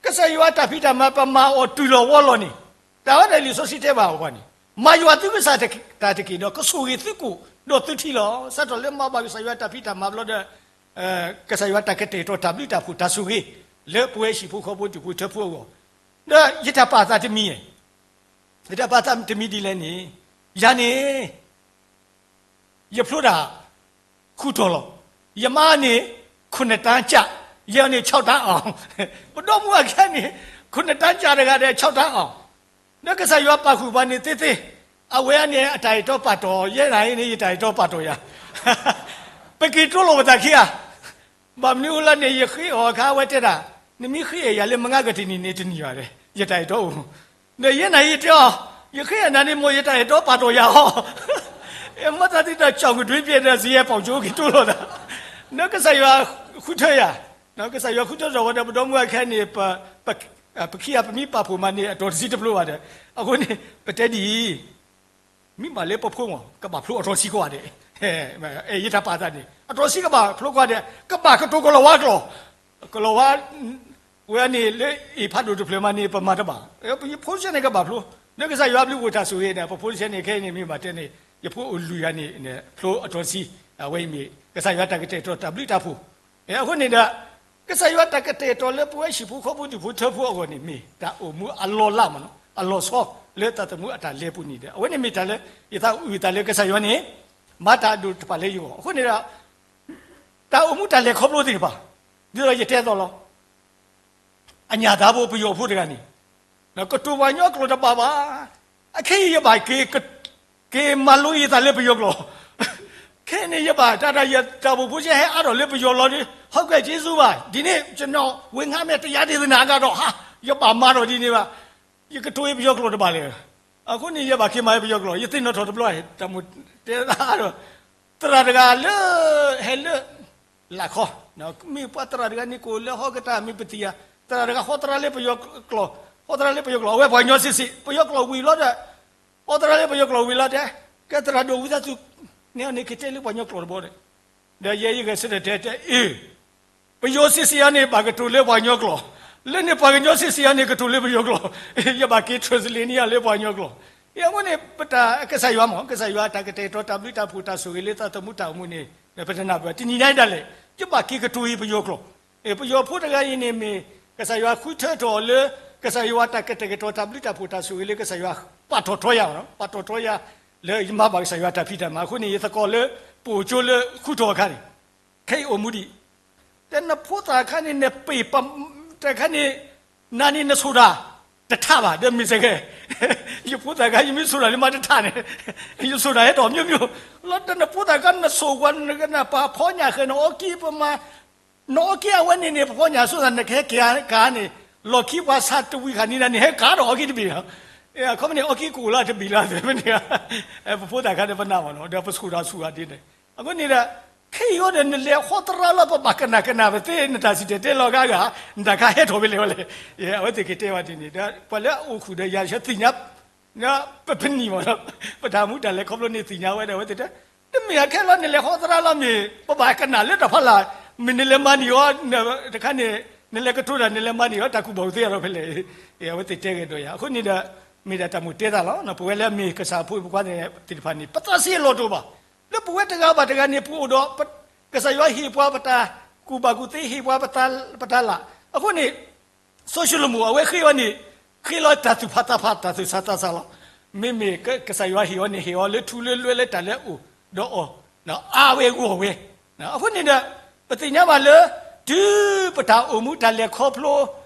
ကစၢ်ယွၤတၢ်ဖံးတၢ်မၤ ပမၤအီၤတုၤလီၤဝီလီၤန့ၣ်, တၢ်ဝဲဒၣ်လံာ်စီဆှံတဲဘၣ်ပှၤန့ၣ်, မၤယွၤသုကစၢ်တၢ်တက့ၢ်, ဒီးကဆိၣ်ဂ့ၤသုကိၣ်ဒီးသုထံလီၤ. စးထီၣ်လၢမၤဘၣ်ကစၢ်ယွၤတၢ်ဖံးတၢ်မၤဘျီဒီး ကစၢ်ယွၤတၢ်ကတဲာ်ကတီၤတၢ်ဘျုးတၢ်ဖှိၣ်တၢ်ဆိၣ်ဂ့ၤ လၢပဝဲဟံၣ်ဖိဃီဖိဒူၣ်ဖိထၢဖိအဂီၢ်, ဒီးယတၢ်ပာ်သးတမံၤ ယတၢ်ပာ်သးတမံၤဒ်လဲၣ်န့ၣ်, ယၤန့ၣ် ယဖျိတၢ် ဃုတီၤလီၤ. ယမါန့ၣ် ခုနစ်တန်းကျ, ယဲန့ၣ် ခြောက်တန်းအောင်, ပဒီမုၣ်အခဲန့ၣ် ခုနစ်တန်းကျတဂၤဒီး ခြောက်တန်းအောင်, ဒီးကစၢ်ယွၤပာ်ဃုာ်ပှၤန့ၣ်သ့သ့, အဝဲန့ၣ်အတၢ်အဲၣ်တီပာ်တီၤ, ယဲဒၣ်အံၤန့ၣ် ယတၢ်အဲၣ်တီပာ်တီၤယၤ ပက့ၤတိလိာ်ပသးခံဂၤ ဘၣ်မနုၤအဃိလဲၣ်န့ၣ် ယဃ့အီၤအခါ အဝဲတဲဒၣ်, နမ့ၢ်ဃ့အီၤယၤလၢမုၢ်ဂၤကတနံၤန့ၣ် တနံၤဘၣ်ဒီး ယတၢ်အဲၣ်တီအိၣ်, ဒီးယဲန့ၣ်ယတဲအီၤ, ယဃ့အီၤနၤန့ၣ် မ်ယတၢ်အဲၣ်တီပာ်တီၤယၤအီၤ, မ့ၢ်သးသ့ၣ်တၢ်ကၠီၣ်ကဒွံပျဲၢ်ဒီး စံးယဲၢ်ပီၣ်ကၠိက့ၤတိလိာ်သး, ဒီးကစၢ်ယွၤဃုထၢယၤ, ကစၢ်ယွၤဃုထၢထီၣ်ဝဲဒီး ပဒီမုၣ်အခဲန့ၣ် ပခံဂၤပမ့ၢ်ပာ်ဖှိၣ်မးန့ၣ် အတီၤတဆံတဖျိဘၣ်ဒီး, အဃိန့ၣ် ပတဲဒ်အံၤ မ့ၢ်ဘၣ်လၢပဖိမး ကဘၣ်ဖျိအတီၤဆံကိးဂၤဒဲး, ယတၢ်ပာ်သးန့ၣ် အတီၤဆံကဘၣ်ဖျိကိးဂၤဒဲး, ကဘၣ်ကတိၤကလီၤဝါကျိာ်, ကလီၤဝါ ဝဲန့ၣ်လၢအ့ၣ်ဖးဒိၣ်တဖျၢၣ်မးန့ၣ် ပမၤတဘၣ်, ယဖိတဆၢန့ၣ်ကဘၣ်ဖျိ, ဒီးကစၢ်ယွၤဘျုးအိၣ်တၢ်ဆိၣ်ဂ့ၤဒီး ပဖိတဆၢန့ၣ်ခဲအံၤန့ၣ် မ့ၢ်ဘၣ်တဲန့ၣ် ယဖိအိၣ်လွံၢ်ဂၤန့ၣ် ဖျိအတီၤဆံ, အဝဲအံၤမ့ၢ် ကစၢ်ယွၤတၢ်ကတဲာ်ကတီၤတၢ်ဘျုးတၢ်ဖှိၣ်, အဃိန့ၣ်ဒီး ကစၢ်ယွၤတၢ်ကတဲာ်ကတီၤလၢပဝဲဟံၣ်ဖိဃီဖိဒူၣ်ဖိထၢဖိအဂီၢ်န့ၣ် မ့ၢ်တၢ်အိၣ်မူအလီၤလးမးနီၤ, အလီၤဆီလၢသးသမူအတၢ်လဲၤပူၤန့ၣ်ဒီး အဝဲန့ၣ်မ့ၢ်တၢ်လၢ ယသးအုးသးလၢကစၢ်ယွၤန့ၣ် မၤတၢ်အဒိၣ်တဖၣ်လၢယဂီၢ်, အဃိန့ၣ်ဒီး တၢ်အိၣ်မူတၢ်လဲၤခီဖျိသ့ၣ်တဖၣ်, ဒ်သိးယတဲအသိးလီၤ. အညၣ်သးဖိပယီၤဖိတဂၤန့ၣ် ကတိၤပှၤကညီကျိာ်တဘၣ်ဘၣ်. အခဲအံၤယဘၣ်က့ၤ က့ၤမၤလိယသးလၢပယီၤကျိာ်, ခဲအံၤန့ၣ် ယဘၣ်တၢ်တၢ်ယတၢ်အိၣ်ဖှိၣ်ဖိဆဲးဟဲအါထီၣ်လၢပယီၤလီၤဒီး ဟုတ်ကဲ့ကျေးဇူးပါ, ဒီနေ့ကျွန်တော်ဝင်ငှားမယ် တရားဒေသနာကတော့ ဟာ ယဘၣ်မၤထီၣ်ဒ်န့ၣ်ဘၣ်, ယကတိၤပယီၤကျိာ်တဘၣ်လဲၣ်. အဃိန့ၣ် ယဘၣ်က့ၤမၤပယီၤကျိာ်, ယသ့ၣ်နီၣ်ထီၣ်တဘျီ တၢ်မိၣ်တဲသးဒီး သရၣ်တဂၤလၢ ဟဲလၢ လၢခီ, မ့ၢ်ပှၤသရၣ်တဂၤန့ၣ် ကအိၣ်လၢဟီၣ်ကတၢၢ် မ့ၢ်ပသံၣ်ဧါ, သရၣ်တဂၤဟီသရၣ်လၢပယီၤကျိာ်, ဟီသရၣ်လၢပယီၤကျိာ်, အဝဲပှၤကညီစ့စ့, ပယီၤကျိာ်ဝံၤလီၤဒီး ဟီသရၣ်လၢပယီၤကျိာ်ဝံၤလီၤဒီး ကဲသရၣ်ဒိၣ်ဝံသးစူၤ နဲအီၤန့ၣ် ကတဲလၢပှၤကညီကျိာ်တဘီဒီး ဒီးယဲယဂဲၤဆၢထၢၣ်တဲတဲအ့ၣ် ပယီၤစ့စ့အံၤန့ၣ် ဘၣ်ကတိၤလၢပှၤကညီကျိာ်, လၢန့ၣ်ပှၤကညီစ့စ့အံၤန့ၣ် ကတိၤလၢပယီၤကျိာ်, ယဘၣ်က့ၤ translate န့ၢ်ယၤလၢပှၤကညီကျိာ်. အဃိန့ၣ် ပတၢ်ကစၢ်ယွၤမး ကစၢ်ယွၤတၢ်ကတဲာ်ကတီၤတၢ်ဘျုးတၢ်ဖှိၣ်တၢ်ဆိၣ်ဂ့ၤလၢသးသမူတၢ်အိၣ်မူန့ၣ် ပတနၢ်ပၢၢ် တနံၤညါအံၤဒၣ်လဲာ် ယဘၣ်က့ၤကတိၤအံၤပယီၤကျိာ်, ပယီၤဖိတဂၤအံၤန့ၣ်မ့ၢ် ကစၢ်ယွၤဃုထၢထီၣ်အီၤလၢ ကစၢ်ယွၤတၢ်ကတဲာ်ကတီၤတၢ်ဘျုးတၢ်ဖှိၣ်တၢ်ဆိၣ်ဂ့ၤလၢကစၢ်ယွၤ ပာ်ထီၣ်ထီယၤ, ပာ်ထီၣ်ထီယၤ လၢယမၤဘၣ်ကစၢ်ယွၤတၢ်ဖံးတၢ်မၤအဃိန့ၣ် ယသကိးလၢ ပအိၣ်ကၠိလၢဃုထီၣ်အခါန့ၣ် ခဲအံၤအိၣ်မူဒံး တနဖိသၣ်ခါန့ၣ် နပ့ၤပတခါန့ၣ် နၤန့ၣ်နဆိၣ်တၢ် တထးဘၣ် ဒီးမ့ၢ်စ့ၢ်ကီး ယဖိသၣ်ခါ ယမ့ၢ်ဆိၣ်တၢ်လၢမၤတထးန့ၣ် ယဆိၣ်တၢ်ဟဲထီၣ်မျိုးမျိုး လီၤတနဖိသၣ်ခါ နဆိၣ်ကွၢ်နကနၢ်ပာ်ဖီညၣ် ဃဲနအီက့ပမၤ နအီက့အဝဲန့ၣ်န့ၣ် ပဖီညၣ်ဆိသး နကဟဲက့ၤကၤန့ၣ် လီၢ်ခံပှၤဆါတဝံၤခါန့ၣ်ဒၣ်န့ၣ် ဟဲကၤဒီးအီက့တဘ့ၣ်လီၤ. အခီပညီန့ၣ် အီက့ကိၣ်လၢတဘ့ၣ်လီၤသ့ၣ်မ့ၢ်န့ၣ် ပဖိသၣ်ခါန့ၣ် ပနၢ်မးနီၤ ဒီးပဆိၣ်တၢ်ဆူၣ်ဂၤဒ်န့ၣ် အဃိန့ၣ်ဒီး ခဲအံၤဒီး နလဲၤဟီသရၣ်လီၤ ပဘၣ်ကနၣ်ကနၣ်ပသ့ နတၢ်စံၣ်တဲၤတဲလီၤဂၤဂၤ နတၢ်ခါဟဲထီၣ်ဖဲလဲၣ်ဝဲလဲၣ်. အဝဲသ့ၣ်ကတဲဝဲဒ်န့ၣ်ဒီး ပှၤလၢအအိၣ်ဃုာ်ဒီးယၤဆၢသ့ၣ်ညါ ပပနံၣ်မးနီၤ ပတၢ်မူတၢ်လဲၤခီဖျိန့ၣ်သ့ၣ်ညါဝဲဒီး အဝဲသ့ၣ်တဲ တမ့ၢ်အခဲလီၤ နလဲၤဟီသရၣ်လီၤမ့ၢ် ပဘၣ်ကနၣ်လၢတၢ်ဖီလာ် မ့ၢ်နလဲၤမၤန့ၢ်အီၤ တခါန့ၣ် နလဲၤကတိၤတၢ် နလဲၤမၤန့ၢ်အီၤ တၢ်ကူၣ်ဘၣ်ကူၣ်သ့အါထီၣ်ဖဲလဲၣ်. အဝဲသ့ၣ်တဲဂ့ၤဒီးယၤ အဃိန့ၣ်ဒီး မ့ၢ်ဒၣ်တၢ်မိၣ်တဲသးလီၤ. ပဝဲလၢအမ့ၢ်ကစၢ်ဖိပကွၢ်သ့ၣ်တဖၣ်န့ၣ် ပသးဆံးအလီၢ်တအိၣ်ဘၣ်. လၢပဝဲတဂၤဘၣ်တဂၤန့ၣ် ပအိၣ်ဒီး ကစၢ်ယွၤဟ့ၣ်ပှၤပတၢ်ကူၣ်ဘၣ်ကူၣ်သ့ ဟ့ၣ်ပှၤပတၢ်လၢ်. အဃိန့ၣ် စီၤၡလိၤမိၣ် အဝဲဃ့အီၤန့ၣ် ဃ့လီၤတၢ်သူၣ်ဖးသးဖး တၢ်သူၣ်ဆးသးဆးလီၤ. မ့မ့ၢ်ကစၢ်ယွၤဟ့ၣ်အီၤန့ၣ် ဟ့ၣ်အီၤလၢထူလၢလွဲလၢတၢ်လၢအအိၣ်ဒီးအီၤ အါဝဲဂီၢ်ဝဲ. အဃိန့ၣ်ဒီး ပသ့ၣ်ညါဘၣ်လၢ တုၤပတၢ်အိၣ်မူတၢ်လဲၤခီဖျိ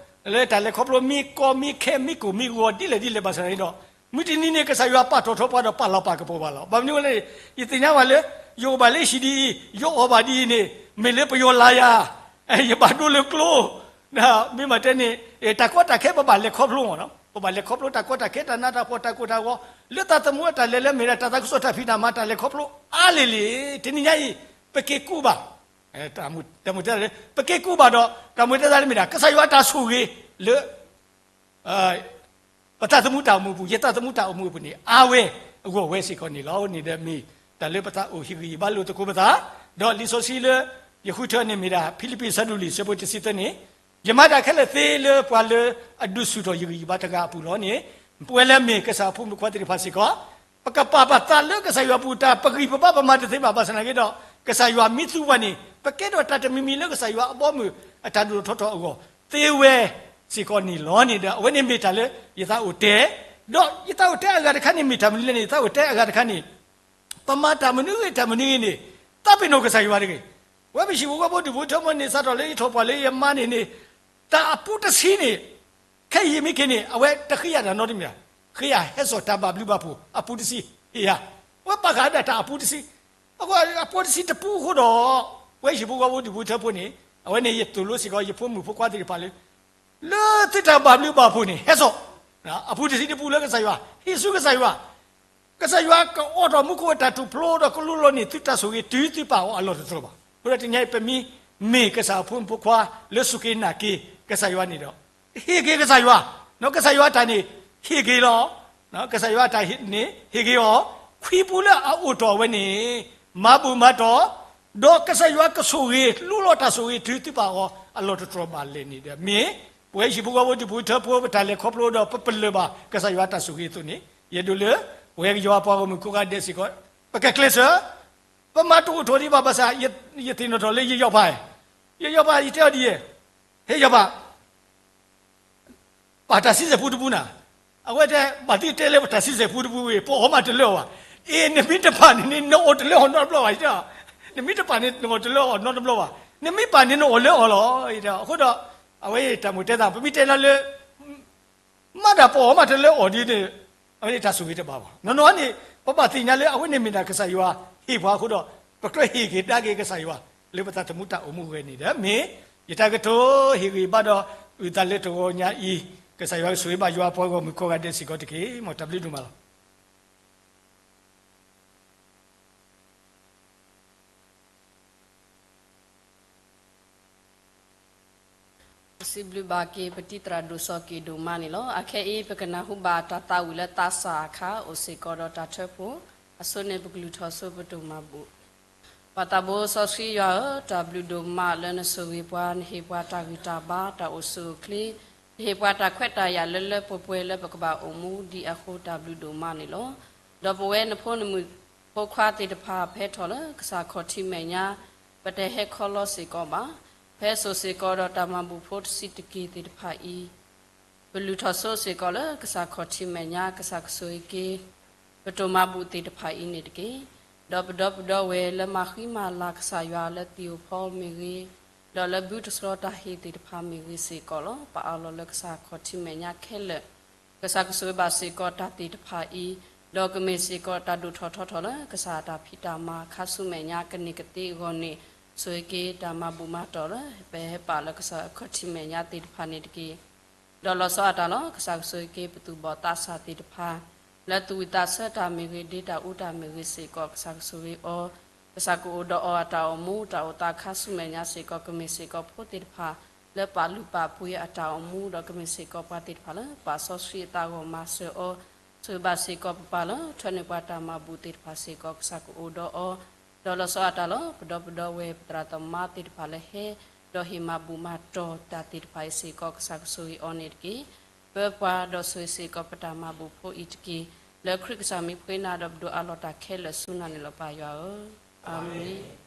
လၢတၢ်လဲၤခီဖျိမ့ၢ်ကီမ့ၢ်ခဲမ့ၢ်ကိၢ်မ့ၢ်ဂီၤဒ်လဲၣ်ဒ်လဲၣ်ဘၣ်ဆၣ်န့ၣ်ဒီး မုၢ်တနံၤန့ၣ် ကစၢ်ယွၤပာ်ထီၣ်ထီပှၤဒီးပာ်လီၤပာ်ကပီၤပှၤလီၤ. ဘၣ်မနုၤလဲၣ်န့ၣ် ယသ့ၣ်ညါဘၣ်လၢ ယအိၣ်ဘၣ်လၢဟံၣ်ဒ်အံၤ ယအီၣ်ဘၣ်ဒ်အံၤန့ၣ် မ့ၢ်လၢပယီၤလၤယၤ ယဘၣ်ဒိလၢကျိ မ့ၢ်မၤတဲန့ၣ် တၢ်ကီတၢ်ခဲပဘၣ်လဲၤခီဖျိမးနီၤ ပဘၣ်လဲၤခီဖျိတၢ်ကီတၢ်ခဲ တၢ်နးတၢ်ဖှီၣ် တၢ်ကိၢ်တၢ်ဂီၤ လၢသးသမူအတၢ်လဲၤလၢမ့ၢ်ဒၣ် တၢ်သးခုကစီၣ်တၢ်ဖံးတၢ်မၤ တၢ်လဲၤခီဖျိအါလံၤလံၤ တနံၤညါအံၤ ပက့ၤကူးဘၣ် တၢ်မုၢ်တဲသးလၢ ပက့ၤကူးဘၣ်ဒီး တၢ်မုၢ်တဲသးလၢမ့ၢ်ဒၣ် ကစၢ်ယွၤအတၢ်ဆိၣ်ဂ့ၤလၢ ပသးသမူတၢ်အိၣ်မူအပူၤ, ယသးသမူတၢ်အိၣ်မူအပူၤန့ၣ် အါဝဲအဂီၢ်ဝဲစ့ၢ်ကီးန့ၣ်လီၤ. အဝဲန့ၣ်ဒီးမ့ၢ်တၢ်လၢပသးအိၣ်ဟ့ၣ်ဂံၢ်ဟ့ၣ်ဘါလိာ်သကိးပသး, ဒီးလံာ်စီဆှံလၢယဃုထၢန့ၣ်မ့ၢ်ဒၣ် ဖံလံးပံးအဆၢဒိၣ်လွံၢ် အဆၢဖိတဆံသၢန့ၣ်, ယမၤတၢ်ခဲလၢာ်သ့လၢပှၤလၢအဒုးဆူၣ်ထီၣ်ယဂံၢ်ယဘါတဂၤအပူၤလီၤန့ၣ်, ပဝဲလၢအမ့ၢ်ကစၢ်အဖိမုၣ်ဖိခွါသ့ၣ်တဖၣ်စ့ၢ်ကီး ပကပာ်ပသးလၢကစၢ်ယွၤအပူၤ တၢ်ပဂံၢ်ပဘါပမၤတသ့ဘၣ် ဘၣ်ဆၣ်သနာ်က့ဒီး ကစၢ်ယွၤမ့ၢ်သူပှၤန့ၣ် ပကဲထီၣ်တၢ်တမံၤမံၤလၢကစၢ်ယွၤအဘီအမုၢ်အတၢ်ဒိၣ်ထီၣ်ထီထီၣ်အဂီၢ်သ့ဝဲစ့ၢ်ကီးန့ၣ်လီၤန့ၣ်ဒီး အဝဲန့ၣ်မ့ၢ်တၢ်လၢယသးအိၣ်တဲ, ဒီးယသးအိၣ်တဲအဂၤတခါန့ၣ်မ့ၢ်တၢ်မနုၤလဲၣ်န့ၣ် ယသးအိၣ်တဲအဂၤတခါန့ၣ် ပမၤတၢ်မနုၤဂ့ၤတၢ်မနုၤဂ့ၤန့ၣ် သးပ့ၤနီၣ်ကစၢ်ယွၤတဂ့ၤ. ဝဲပဟံၣ်ဖိဃီဖိဒူၣ်ဖိထၢဖိန့ၣ် စးထီၣ်လၢယထီၣ်ပှၢ်လၢယမါန့ၣ်န့ၣ် တၢ်အပူတဆံန့ၣ် ခဲအံၤမ့ၢ်က့ၤန့ၣ် အဝဲတဃ့ယၤတၢ်နီတမံၤဘၣ်, ဃ့ယၤဟဲစိာ်တၢ်ဘၣ်ဘျုးဘၣ်ဖှိၣ်အပူတဆံ, ဟ့ၣ်ယၤ, ဝဲပာ်ဃာ်ဒၣ်တၢ်အပူတဆံ, အဃိအပူတဆံတပူအဃိဒီး ဝဲဟံၣ်ဖိဃီဖိဒူၣ်ဖိထၢဖိန့ၣ် အဝဲန့ၣ်ယသိၣ်လိစ့ၢ်ကီး ယဖိမုၣ်ဖိခွါသ့ၣ်တဖၣ်လၢ လၢသုတၢ်ဘၣ်ဘျုးဘၣ်ဖှိၣ်န့ၣ် ဟဲစိာ် အပူတဆံတပူလၢကစၢ်ယွၤ, ဟ့ၣ်ဆူကစၢ်ယွၤ, ကစၢ်ယွၤကအိးထီၣ်မူခိၣ်အတၢ်ထူၣ်ဖျိဒီးကလူလီၤန့ၢ်သုတၢ်ဆိၣ်ဂ့ၤတုၤသုပာ်အီၤအလီၢ်တတြီၤဘၣ်. အဃိဒီးတနံၤအံၤ ပမ့ၢ်မ့ၢ်ကစၢ်အဖိမုၣ်ဖိခွါလၢစူၢ်က့ၤနာ်က့ၤကစၢ်ယွၤန့ၣ်ဒီး ဟ့ၣ်က့ၤကစၢ်ယွၤ, ဒီးကစၢ်ယွၤအတၢ်န့ၣ် ဟ့ၣ်က့ၤလီၤ, ကစၢ်ယွၤအတၢ်န့ၣ် ဟ့ၣ်က့ၤအီၤ, ခွံပူလၢအအိၣ်တီၢ်ဝဲန့ၣ် မၤဘူၣ်မၤတီၢ်, ဒီးကစၢ်ယွၤကဆိၣ်ဂ့ၤ လူလီၤတၢ်ဆိၣ်ဂ့ၤတုၤသုပာ်အီၤအလီၢ်တတြီၤဘၣ်လဲၣ်န့ၣ်ဒီး မ့ၢ်ပဝဲဟံၣ်ဖိဃီဖိဒူၣ်ဖိထၢဖိ ပတၢ်လဲၤခီဖျိဒီးပပလၢၢ်ဘၣ်ကစၢ်ယွၤအတၢ်ဆိၣ်ဂ့ၤအသိးန့ၣ် ယအဲၣ်ဒိးလၢ ပဝဲကယွၤပှၤဂီၢ်မုၢ်ကိးဂၤဒဲးစ့ၢ်ကီး ပကကျဲးစၢး ပမၤတအိၣ်ထီၣ်ဒံးဘၣ်ဘၣ်ဆၣ် ယသ့ၣ်နီၣ်ထီၣ်လၢယယီၤပၤ, ယယီၤပၤ ယတဲအီၤဒ်အံၤ, ဟ့ၣ်ယီၤပၤ ပာ်တၢ်ဆံဆဲၣ်ပူတပူနၤ, အဝဲတဲ ဘၣ်သ့ၣ်တဲလၢပတၢ်ဆံဆဲၣ်ပူတပူဝံၤ ပအီၣ်မးတလၢအီၣ်ဘၣ်, အ့ နမ့ၢ်တပာ်န့ၣ်န့ၣ် နအီၣ်တလၢအီၣ်နီတဘျီဘၣ် ယတဲ, နမ့ၢ်တပာ်န့ၣ် နအီၣ်တလၢအီၣ်နီတဘျီဘၣ်, နမ့ၢ်ပာ်န့ၣ် နအီၣ်လၢအီၣ်လီၤ, ယတဲ, အဃိဒီး အဝဲတၢ်မိၣ်တဲသး ပမ့ၢ်တဲလၢလၢ မၤတၢ်ပအီၣ်မးတလၢအီၣ်ဒ်န့ၣ် အဝဲန့ၣ်တၢ်ဆိၣ်ဂ့ၤတဘၣ်ဘၣ်. နီၢ်နီၢ်န့ၣ် ပဘၣ်သ့ၣ်ညါလၢအဝဲန့ၣ်မ့ၢ်ဒၣ်ကစၢ်ယွၤဟ့ၣ်ပှၤအဃိဒီး ပကြၢးဟ့ၣ်က့ၤဒါက့ၤကစၢ်ယွၤ လၢပသးသမူတၢ်အိၣ်မူဝဲန့ၣ်ဒီး မ့ၢ်ယတၢ်ကတိၤဟ့ၣ်ဂံၢ်ဘါဒီး အုၣ်သးလၢတဂီၤညါအံၤ, ကစၢ်ယွၤကဆိၣ်ဂ့ၤဘၣ်ယွၤပှၤဂီၢ်မုၢ်ကိးဂၤဒဲးစ့ၢ်ကီးတက့ၢ်. မ်တၢ်ဘျုးဒိၣ်မးလီၤ. စံးဘျုးဘၣ်က့ၤ ပတံၤသရၣ်ဒိၣ်စီၤက့ၤဒိၣ်မးန့ၣ်လီၤ. အခဲအံၤ ပကနၢ်ဟူဘၣ်တၢ်သးဝံၣ်လၢသးစၢ်အခါ အိၣ်စ့ၢ်ကီးဒီးတၢ်ထၢဖှိၣ်, အဆိန့ၣ် ပကလုၢ်ထီၣ်ဆိပတိၢ်မၤဘူၣ် ပၢ်သးဘိစီဆှံယွၤဧၢ, တၢ်ဘျုးဒိၣ်မးလၢနဆိၣ်ဂ့ၤပှၤ, နဟ့ၣ်ပှၤတၢ်ဂံၢ်တၢ်ဘါ, တၢ်အိၣ်ဆူၣ်အိၣ်ချ့, နဟ့ၣ်ပှၤတၢ်ခွဲးတၢ်ယာ်လၢလၢပှဲၤပှဲၤလၢပကဘၣ်အိၣ်မူဒံးအဃိ တၢ်ဘျုးဒိၣ်မးန့ၣ်လီၤ. ဒီးပဝဲနဖိနမုၣ်ဖိခွါသ့ၣ်တဖၣ် ဖဲထီၣ်လၢကစၢ်ခီၣ်ထံးမဲာ်ညါ ပတဟဲခီလီၤစ့ၢ်ကီးဘၣ်. ဖဲစိာ်စ့ၢ်ကီးဒီးတၢ်မၤဘူၣ်ဖိတဆံးတက့ၢ်သ့ၣ်တဖၣ်အံၤ ပလုၢ်ထီၣ်ဆိစ့ၢ်ကီးလၢကစၢ်ခီၣ်ထံးမဲာ်ညါ ကစၢ်ကဆိၣ်ဂ့ၤက့ၤ ပတိၢ်မၤဘူၣ်သ့ၣ်တဖၣ်အံၤန့ၣ်တက့ၢ်. ဒီးပဒီပုၢ်ဒီဝဲၢ်လၢမၤဃံမၤလၤကစၢ်ယွၤလၢသံၣ်ဧိၤဖီမ့ၢ်ဂ့ၤ, ဒီးလၢဘုတဆှီတၢ်ဟ့ၣ်သ့ၣ်တဖၣ်မ့ၢ်ဂ့ၤစ့ၢ်ကီးလီၤ. ပအးလီၤလၢကစၢ်ခီၣ်ထံးမဲာ်ညါခဲလၢာ် ကစၢ်ကဆိၣ်ဂ့ၤဘၣ်စ့ၢ်ကီးတၢ်သ့ၣ်တဖၣ်အံၤ, ဒီးကမ့ၢ်စ့ၢ်ကီးတၢ်ဒိၣ်ထီၣ်ထီထီၣ်လၢကစၢ်အတၢ်ဖံးတၢ်မၤခါဆူမဲာ်ညါ ကန့ၢ်ကသ့အဂီၢ်န့ၣ်, ဆိၣ်ဂ့ၤက့ၤတၢ်မၤဘူၣ်မၤတီၢ်လၢ ပဟဲပာ်လၢကစၢ်ခီၣ်ထံးမဲာ်ညါသ့ၣ်တဖၣ်န့ၣ်တက့ၢ်. ဒီးလီၤဆီအတၢ်လီၤ, ကစၢ်ကဆိၣ်ဂ့ၤက့ၤပသူၣ်ဘီၣ်သးစၢ်သ့ၣ်တဖၣ် လၢသူၣ်ဝံၣ်သးဆၢတၢ်မ့ၢ်ဂ့ၤ, ဒ့တၢ်အူတၢ်မ့ၢ်ဂ့ၤစ့ၢ်ကီး ကစၢ်ကဆိၣ်ဂ့ၤအီၤ, ကစၢ်ကအိၣ်ဒီးအီၤအတၢ်အိၣ်မူ တၢ်အိၣ်သးခါဆူမဲာ်ညါစ့ၢ်ကီး ကမ့ၢ်စ့ၢ်ကီးဖိသ့ၣ်တဖၣ် လၢပာ်လုၢ်ပာ်ပှ့ၤအတၢ်အိၣ်မူ ဒီးကမ့ၢ်စ့ၢ်ကီးပှၤသ့ၣ်တဖၣ်လၢ ပာ်စီဆှံအသးဂီၢ်မၤစၢၤအီၤ, ဆိၣ်ဂ့ၤဘၣ်စ့ၢ်ကီးပပၢ်လၢ ထွဲန့ၢ်ပှၤတၢ်မၤဘူၣ်သ့ၣ်တဖၣ်စ့ၢ်ကီး ကစၢ်ကအိၣ်ဒီးအီၤ, ဒီးလီၤဆီအတၢ်လီၤ, ပဒီပုၢ်ဒီဝဲၢ်ပသရၣ်သမါသ့ၣ်တဖၣ်လၢဟဲ ဒီးဟ့ၣ်မၤဘူၣ်မၤတီၢ်တၢ်သ့ၣ်တဖၣ်အံၤစ့ၢ်ကီး ကစၢ်ကဆိၣ်ဂ့ၤအီၤန့ၣ်တက့ၢ်. ပၢပှၤဒီးဆိၣ်ဂ့ၤစ့ၢ်ကီးပတၢ်မၤဘူၣ်ဖိအံၤတက့ၢ်. လၢခရံာ်ကစၢ်မံၤပဃ့နၤဒီးပဒိးအးလီၤတၢ်ခဲလၢာ်ဆူနၤန့ၣ်လီၤ ပၢ်ယွၤဧၢ, အၤမ့ၣ်.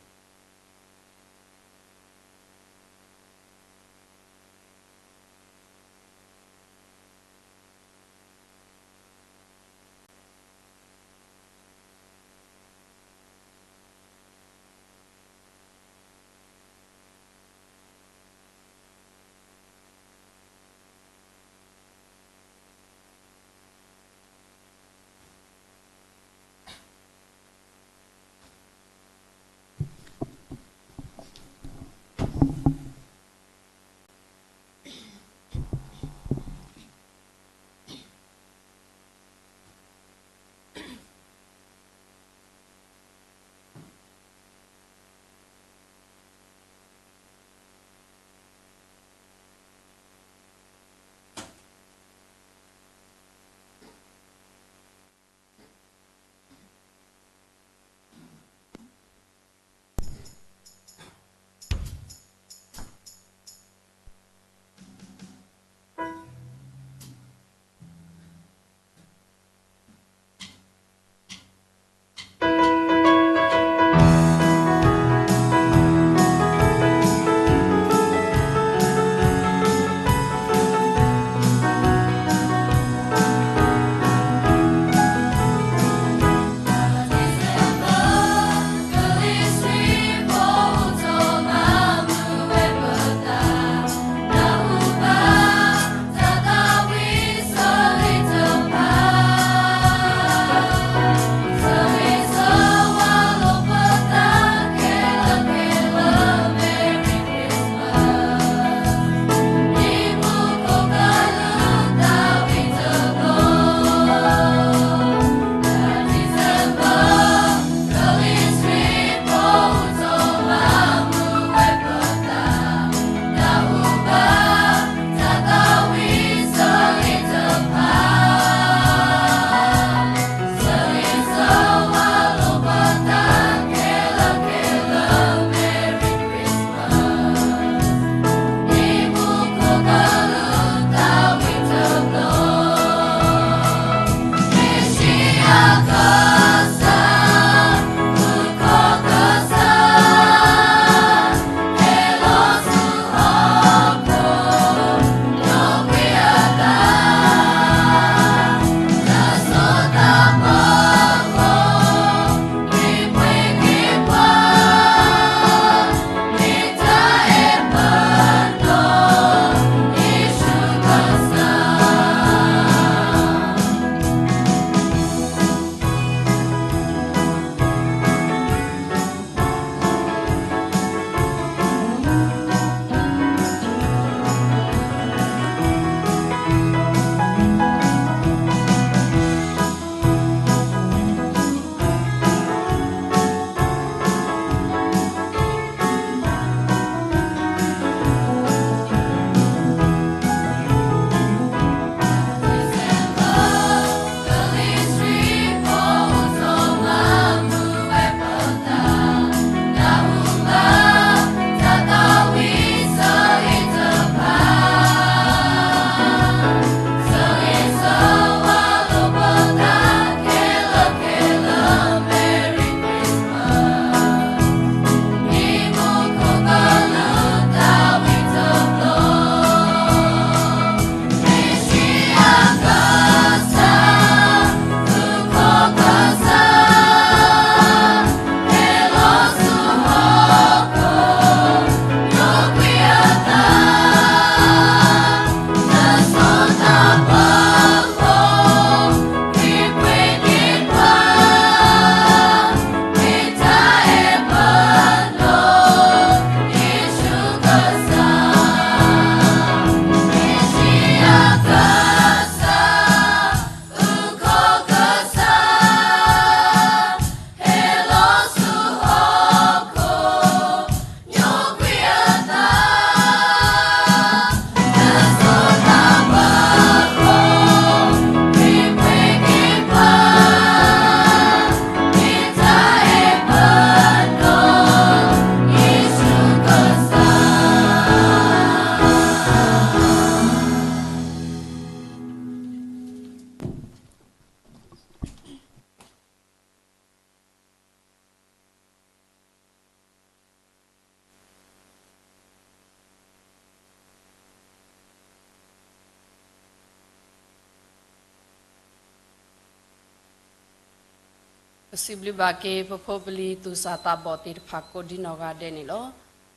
ပစံးဘျုးဘၣ်က့ၤ ပဖိပလံၤသူၣ်စၢ်သးဘီၣ်သ့ၣ်တဖၣ်ကိးဒ်နီၢ်ဂၤဒဲးန့ၣ်လီၤ.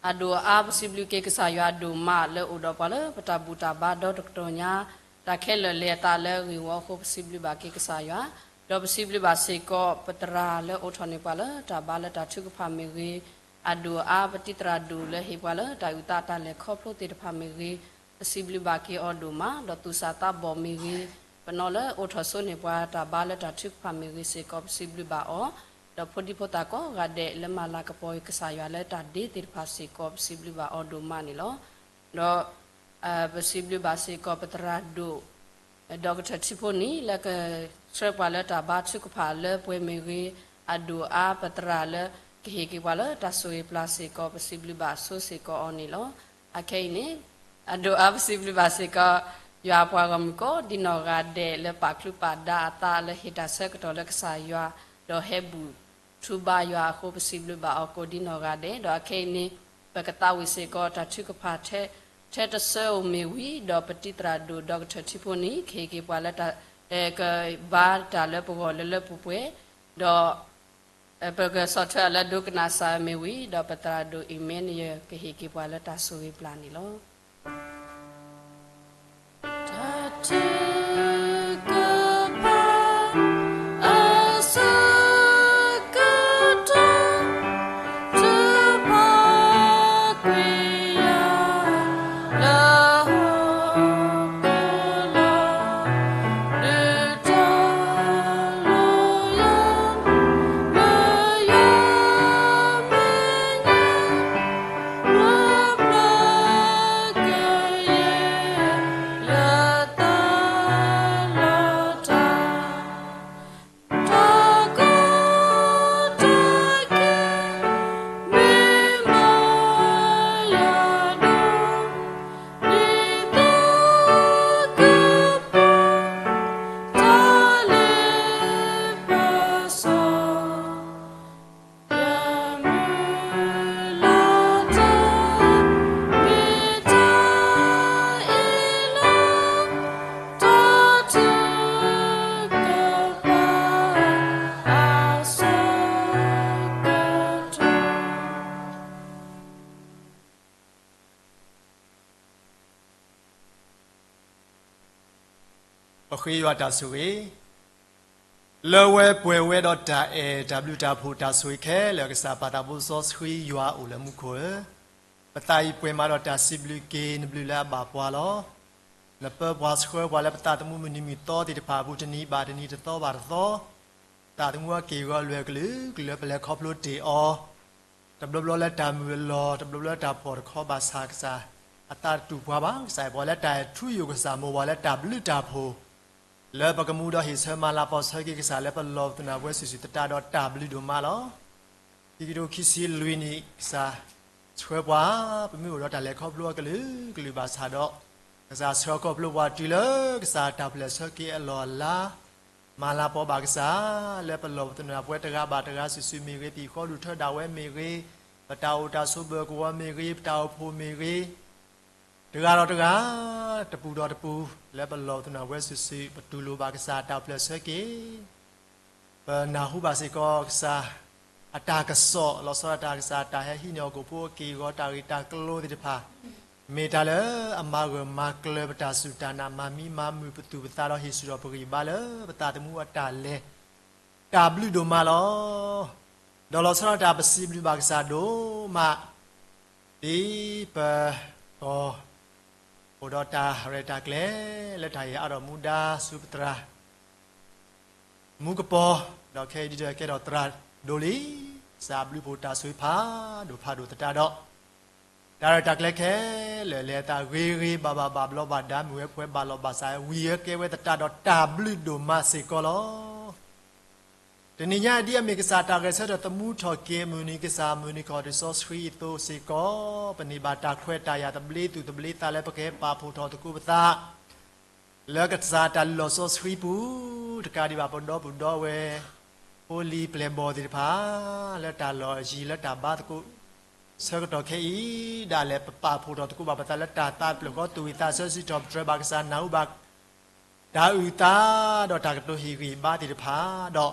အဒိၣ်အါ ပစံးဘျုးက့ၤကစၢ်ယွၤဒိၣ်မးလၢအိၣ်ဒီးပှၤလၢပတၢ်ဘူၣ်တၢ်ဘါဒီတကတီၢ်ညါ, တၢ်ခဲလၢာ်လဲၤအသးလၢအဂ့ၢ်ဝီအဃိ ပစံးဘျုးဘၣ်က့ၤကစၢ်ယွၤ, ဒီးပစံးဘျုးဘၣ်စ့ၢ်ကီးပသရၣ်လၢအိးထီၣ်န့ၢ်ပှၤလၢတၢ်ဘါလၢတၢ်ထုကဖၣ်မ့ၢ်ဂ့ၤ, အဒိၣ်အါ ပတံၤသရၣ်ဒိၣ်လၢဟ့ၣ်ပှၤလၢတၢ်အုၣ်သးတၢ်လဲၤခီဖျိသ့ၣ်တဖၣ်မ့ၢ်ဂ့ၤ, ပစံးဘျုးဘၣ်က့ၤအီၤဒိၣ်မး, ဒီးသူၣ်စၢ်သးဘီၣ်မ့ၢ်ဂ့ၤ, ပနီၢ်လၢအိးထီၣ်ဆိန့ၢ်ပှၤတၢ်ဘါလၢတၢ်ထုကဖၣ်မ့ၢ်ဂ့ၤစ့ၢ်ကီး ပစံးဘျုးဘၣ်အီၤ, ဒီးဖိဒံဖိသၣ်ကိးဂၤဒဲးလၢမၤလၤကပီၤကစၢ်ယွၤလၢတၢ်ဒ့သ့ၣ်တဖၣ်စ့ၢ်ကီး ပစံးဘျုးဘၣ်အီၤဒိၣ်မးန့ၣ်လီၤ. ဒီး ပစံးဘျုးဘၣ်စ့ၢ်ကီးပသရၣ်ဒိၣ် ဒီကထၢၣ်ထံဖိနံၣ် လၢကဆှၢပှၤလၢတၢ်ဘါထုကဖၣ်လၢပှဲၤမ့ၢ်ဂ့ၤ, အဒိၣ်အါပသရၣ်လၢကဟ့ၣ်က့ၤပှၤလၢတၢ်ဆိၣ်ဂ့ၤပျၢ်စ့ၢ်ကီး ပစံးဘျုးဘၣ်ဆိစ့ၢ်ကီးအီၤန့ၣ်လီၤ. အခဲအံၤန့ၣ် အဒိၣ်အါပစံးဘျုးဘၣ်စ့ၢ်ကီး ယွၤအပှၤဂီၢ်မုၢ်ကိးဒ်နီၢ်ဂၤဒဲးလၢပာ်ချုးပာ်ဒါအသးလၢဟ့ၣ်တၢ်ဆၢကတီၢ်လၢကစၢ်ယွၤ ဒီးဟဲဘူၣ် ထူဘါယွၤအဃိ ပစံးဘျုးဘၣ်အီၤကိးဒ်နီၢ်ဂၤဒဲး, ဒီးအခဲအံၤန့ၣ် ပကသးဝံၣ်စ့ၢ်ကီးတၢ်ထုကဖၣ် ထဲတဆၢဧိၤမ့ၢ်ဝံၤ ဒီးပတံၤသရၣ်ဒိၣ်ဒီကထၢၣ်ထံဖိနံၣ် ကဟ့ၣ်က့ၤပှၤလၢတၢ် ကဘါတၢ်လၢပဂီၢ်လၢလၢပှဲၤပှဲၤ, ဒီး ပကဆီၣ်ထွဲအီၤလၢဒိကနၣ်စၢ်မ့ၢ်ဝံၤ ဒီးပသရၣ်ဒိၣ်အံၤမဲနယၢၢ် ကဟ့ၣ်က့ၤပှၤလၢတၢ်ဆိၣ်ဂ့ၤပျၢ်န့ၣ်လီၤ. တၢ်ထုကဖၣ် အဆၢကတီၢ် ထုးဖးကွံာ်ယၤ လၢဟီၣ်ခိၣ်လီၤ, ဒုးတၢ်လိၣ်ယၤ မ့ၢ်ယွၤမဲာ်ညါ မၤပျၢ်ကယဲၢ် လၢသးလီၤတၢ် တၢ်ကီတၢ်ခဲ မ့ၢ်မၤယၤဒိၣ် ဒ်သိးကပှဲၤ တၢ်လ့ပစီ ယမုၢ်လၢ်တၢ် မ့ၢ်တၢ်အ့ၣ်လိာ် တၢ်ထုကဖၣ် အဆၢကတီၢ် ပဃ့ယွၤတၢ်ဆိၣ်ဂ့ၤ, လၢဝဲပှဲၤဝဲဒီးတၢ်အဲၣ်တၢ်ဘျုးတၢ်ဖှိၣ်တၢ်ဆိၣ်ဂ့ၤခဲလၢာ် ကစၢ်ပၢ်သးဘိစီဆှံယွၤအိၣ်လၢမူခိၣ်ဧၢ, ပသးအံၤပှဲၤမးဒီးတၢ်စံးဘျုးက့ၤနဘျုးလၢအဘၣ်ပှၤလီၤ. နပၢပှၤဆှၢပှၤလၢပသးသမူမုၢ်နံၤမုၢ်သီသ့ၣ်တဖၣ်အပူၤ တနံၤဘၣ်တနံၤ တသီဘၣ်တသီ, သးသမူအက့ၢ်အဂီၤအလွဲၢ်ကလုာ်ကလုာ် လၢပလဲၤခီဖျိတ့ၢ်အီၤ တဘျီဘျီလၢတၢ်မုာ်အလီၢ် တဘျီဘျီလၢတၢ်ဖှီၣ်တခီဘၣ်ဆၣ် ကစၢ်အသးတတူၢ်ပှၤဘၣ်. ကစၢ်အံၤပှၤလၢတၢ်အဲၣ်ထူယိာ် ကစၢ်မိၢ်ပှၢ်လၢတၢ်ဘျုးတၢ်ဖှိၣ် လၢပကမူဒီးဟ့ၣ်ဆၢမၤလၤကပီၤဆၢက့ၤကစၢ်လၢပလီၢ်ပသနၢ်ပဝဲစုာ်စုာ်သတးဒီးတၢ်ဘျုးဒိၣ်မးလီၤ. ခံကထိခံဆံလွံၢ်နံၣ် ကစၢ်ဆှၢပှၤ ပမ့ၢ်အိၣ်ဒီးတၢ်လဲၤခီဖျိအကလုာ်ကလုာ်ဘၣ်ဆၣ်ဒီး ကစၢ်ဆှၢခီဖျိပှၤတုၤလၢကစၢ်တၢ်ပျၢ်ဆၢက့ၤအလီၢ်အလၤ မၤလၤကပီၤဘၣ်ကစၢ် လၢပလီၢ်ပသနၢ်ပဝဲတဂၤဘၣ်တဂၤစုာ်စုာ်မ့ၢ်ဂ့ၤ, ပဟံၣ်ဃီဒူၣ်ထၢဒၣ်ဝဲမ့ၢ်ဂ့ၤ, ပတၢ်အိၣ်တၢ်ဆိးဘၢကဝီၤမ့ၢ်ဂ့ၤ, ပတၢ်အိၣ်ဖှိၣ်မ့ၢ်ဂ့ၤ, တဂၤဒီးတဂၤ တပူၤဒီးတပူၤ လၢပလီၢ်ပသနၢ်ပဝဲစုာ်စုာ် ပတူၢ်လိာ်ဘၣ်ကစၢ်တၢ်ပျၢ်ဆၢက့ၤ ပနၢ်ဟူဘၣ်စ့ၢ်ကီးကစၢ်အတၢ်ကစီၣ် လီၤဆီဒၣ်တၢ်ကစၢ်တၢ်ဟဲဟံးန့ၢ်ဟီၣ်ခိၣ်ဖိအက့ၢ်အဂီၤ တၢ်ဂ့ၢ်တၢ်ကျိၤသ့ၣ်တဖၣ် မ့ၢ်တၢ်လၢအမၤဂၢၢ်မၤကျၢၤပတၢ်စူၢ်တၢ်နာ် မၤမံမၤမုာ်ပသူၣ်ပသးဒီးဟ့ၣ်ဆူၣ်ထီၣ်ပဂံၢ်ဘါလၢပသးသမူအတၢ်လဲၤ တၢ်ဘျုးဒိၣ်မးလီၤ. ဒီးလီၤဆီဒၣ်တၢ်ပစံးဘျုးဘၣ်ကစၢ်ဒိၣ်မး ဒ်ပကီၢ် အိၣ်ဒီးတၢ်ရဲၣ်တၢ်ကျဲၤ လၢတၢ်ဟ့ၣ်အါထီၣ်မူဒါဆူပသရၣ် မူကပီၤ, ဒီးခဲအံၤဒ်ဒီးကဲထီၣ်သရၣ်ဒိၣ်လံ, ကစၢ်ဘျုးဖှိၣ်တၢ်ဆိၣ်ဂ့ၤဖးဒိၣ်ဖးဒိၣ်သတးဒီး တၢ်ရဲၣ်တၢ်ကျဲၤခဲလၢာ် လဲၤအသးဂ့ၤဂ့ၤဘၣ်ဘၣ် ဘၣ်ဘျီးဘၣ်ဒါ မုာ်ဝဲဖှဲဘၣ်လီၢ်ဘၣ်စး ဝံၤဝဲကဲဝဲသတးဒီး တၢ်ဘျုးဒိၣ်မးစ့ၢ်ကီးလီၤ. တနံၤညါအံၤ ဒ်အမ့ၢ်ကစၢ်တၢ်ဂဲၤဆၢထၢၣ်သမူထီၣ်က့ၤအမုၢ်နံၤ ကစၢ်မုၢ်နံၤခီၣ်ထံးစီဆှံအသိးစ့ၢ်ကီး ပန့ၢ်ဘၣ်တၢ်ခွဲးတၢ်ယာ်သဘျ့သူၣ်သဘျ့သးလၢပကဟဲပာ်ဖှိၣ်ထီၣ်သကိးပသး လၢကစၢ်တၢ်လုၢ်လီၢ်စီဆှံပူၤ တကးဒံးဘၣ် ပဒီပုၢ်ဒီဝဲၢ် ဖိလံၤပျဲၢ်ဘီၣ်သ့ၣ်တဖၣ် လၢတၢ်လီၢ်အယံၤလၢတၢ်ဘါသကိး ဆၢကတီၢ်ခဲအံၤ ဒၣ်လဲာ်ပပာ်ဖှိၣ်ထီၣ်သကိးဘၣ်ပသးလၢတၢ်သးပျၢၤဃီ သူၣ်ဝံၣ်သးဆၢ စံးထီၣ်ပတြၢၤဘၣ်ကစၢ် နၢ်ဟူဘၣ် တၢ်အုၣ်သး ဒီးတၢ်ကတိၤဟ့ၣ်ဂံၢ်ဘါသ့ၣ်တဖၣ် ဒီး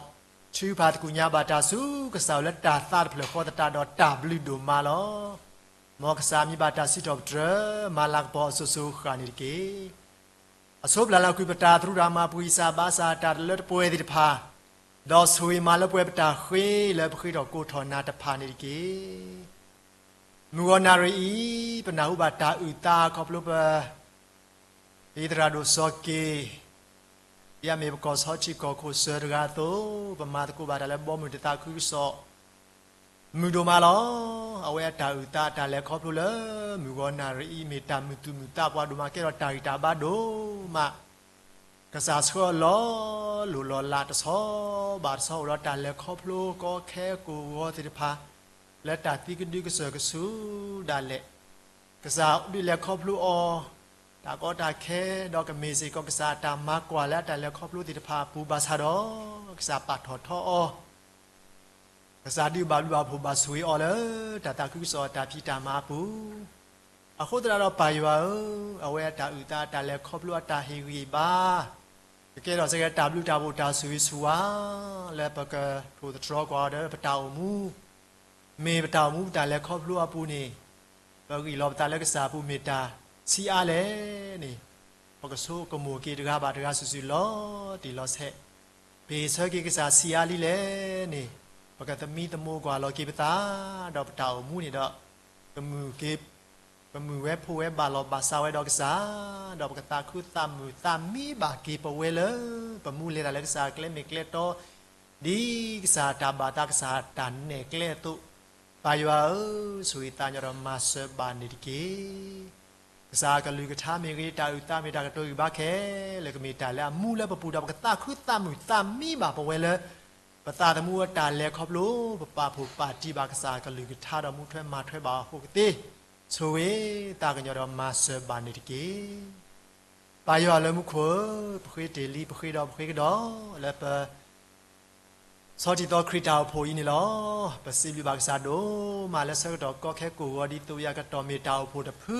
ထုကဖၣ်သကိးညါဘၣ်တၢ်ဆူကစၢ်အအိၣ်လၢတၢ်သးတဖျၢၣ်ဃီသတးဒီးတၢ်ဘျုးဒိၣ်မးလီၤ. မ်ကစၢ်မံဘၣ်တၢ်စံးထီၣ်ပတြၢၤ မၤလၤကပီၤအစိၤစိၤအဃၣ်န့ၣ်တက့ၢ်. အဆိပျၢ်လၢကွံာ်ပတၢ်သရူးတၢ်မၤပှဲၤစၢ်ဘါစၢ်တၢ်တလၢတပှဲၤသ့ၣ်တဖၣ်, ဒီးဆိၣ်ဂ့ၤမၤလၢပှဲၤပတၢ်ဃ့လၢပဃ့ထီၣ်ကိးထီၣ်နၤတဖၣ်န့ၣ်တက့ၢ်. မုၢ်ဂီၤနၣ်ရံၣ်အံၤ ပနၢ်ဟူဘၣ်တၢ်အုၣ်သးခီဖျိပ ဒ်သရၣ်ဒိၣ်စီၤက့ၤ ဒ်အမ့ၢ်ပကီၢ်ဆီထံကီၢ်ခိၣ်စၢၤတဂၤအသိး, ပမၤသကိးဘၣ်တၢ်လၢဘီမုၢ်တသးခုကစီၣ် မုာ်ဒိၣ်မးလီၤ. အဝဲအတၢ်အုၣ်သးအတၢ်လဲၤခီဖျိလၢ မုၢ်ဂီၤနၣ်ရံၣ်အံၤ မ့ၢ်တၢ်မုာ်သူၣ်မုာ်သးပှၤဒိၣ်မး ကဲထီၣ်တၢ်ဂံၢ်တၢ်ဘါဒိၣ်မး ကစၢ်ဆှၢအီၤလီၤလိၢ်လီၤလးတဆီဘၣ်တဆီ အိၣ်ဒီးတၢ်လဲၤခီဖျိကီခဲကိာ်ဂီၤသ့ၣ်တဖၣ် လၢတၢ်သံကဒုကစၢၢ်ကဆူးဒၣ်လဲာ်, ကစၢ်ဒုးလဲၤခီဖျိအီၤ တၢ်ကီတၢ်ခဲ ဒီးကမ့ၢ်စ့ၢ်ကီးကစၢ်အတၢ်မၤကွၢ်လၢအတၢ်လဲၤခီဖျိသ့ၣ်တဖၣ်အပူၤဘၣ်ဆၣ်ဒီး ကစၢ်ပာ်ထီၣ်ထီအီၤ ကစၢ်ဒုးဘၣ်ဘျုးဘၣ်ဖှိၣ်ဘၣ်ဆိၣ်ဂ့ၤအီၤလၢ တၢ်သးခုကစီၣ်အတၢ်ဖံးတၢ်မၤအပူၤ, အဃိသတးဒီးပၢ်ယွၤဧၢ, အဝဲအတၢ်အုၣ်သးအတၢ်လဲၤခီဖျိအတၢ်ဟ့ၣ်ဂံၢ်ဘါ ကကဲထီၣ်စ့ၢ်ကီးတၢ်ဘျုးတၢ်ဖှိၣ်တၢ်ဆိၣ်ဂ့ၤဆိၣ်ဝါ လၢပကထိၣ်သတြီၤကွၢ်အီၤဒီးပတၢ်အိၣ်မူ မ့ၢ်ပတၢ်အိၣ်မူပတၢ်လဲၤခီဖျိအပူၤန့ၣ် ပဂံၢ်လီၤပသးလၢကစၢ်အပူၤမ့ၢ်တၢ်ဆံးအါလဲၣ်န့ၣ်, ပကဆိကမိၣ်က့ၤတဂၤဘၣ်တဂၤစုာ်စုာ်လီၤတံၢ်လီၤဆဲး, ပဟ့ၣ်ဆၢက့ၤကစၢ်ဆံးအါလံလဲၣ်န့ၣ်, ပကသမံသမိးကွၢ်လီၤက့ၤပသး ဒီးပတၢ်အိၣ်မူန့ၣ်ဒီး ကမုာ်က့ၤ ကမုာ်ဝဲဖိးဝဲဘၣ်လီၤဘၣ်စးဝဲဒီးကစၢ်, ဒီးပကသးခုသးမုာ်သးမံဘၣ်က့ၤပဝဲလၢ ပမူလဲၤတၢ်လၢကစၢ်အကျဲမ့ၢ်ကျဲတီ ဒ်ကစၢ်အတၢ်ဘၣ်သး ကစၢ်အတၢ်နဲၣ်ကျဲအသိး, ပၢ်ယွၤဧၢ, ဆိၣ်ဂ့ၤသးညီဒီးမၤစၢၤဘၣ်န့ၣ်တက့ၢ်. ကစၢ်အကလုၢ်ကထါမ့ၢ်ဂ့ၤ, တၢ်အုၣ်သးမ့ၢ်တၢ်ကတိၤဂံၢ်ဘါခဲလၢာ် ကမ့ၢ်တၢ်လၢအမူလၢပပူၤဒီး ပကသးခုသးမုာ်သးမံဘၣ်ပဝဲလၢ ပသးသမူအတၢ်လဲၤခီဖျိ ပပာ်ဖှိၣ်ပာ်တံၢ်ဘၣ်ကစၢ်အကလုၢ်ကထါဒီးမူထွဲမၤထွဲဘၣ်အဃိကသ့, ဆိၣ်ဂ့ၤသးကညီၤဒီးမၤစၢၤဘၣ်န့ၣ်တက့ၢ်. ပၢ်ယွၤလၢမူခိၣ်ဧၢ, ပဃ့တ့ၢ်လံ ပဃ့ဒီးပဃ့ကဒီးလၢပ ဆီထံသီခရံာ်တၢ်အိၣ်ဖှိၣ်အံၤန့ၣ်လီၤ. ပစံးဘျုးဘၣ်ကစၢ်ဒိၣ်မးလၢဆၢကတီၢ်ကီခဲကိာ်ဂီၤဒ်သိးယကတီၢ်မ့ၢ်တၢ်အိၣ်ဖှိၣ်တဖု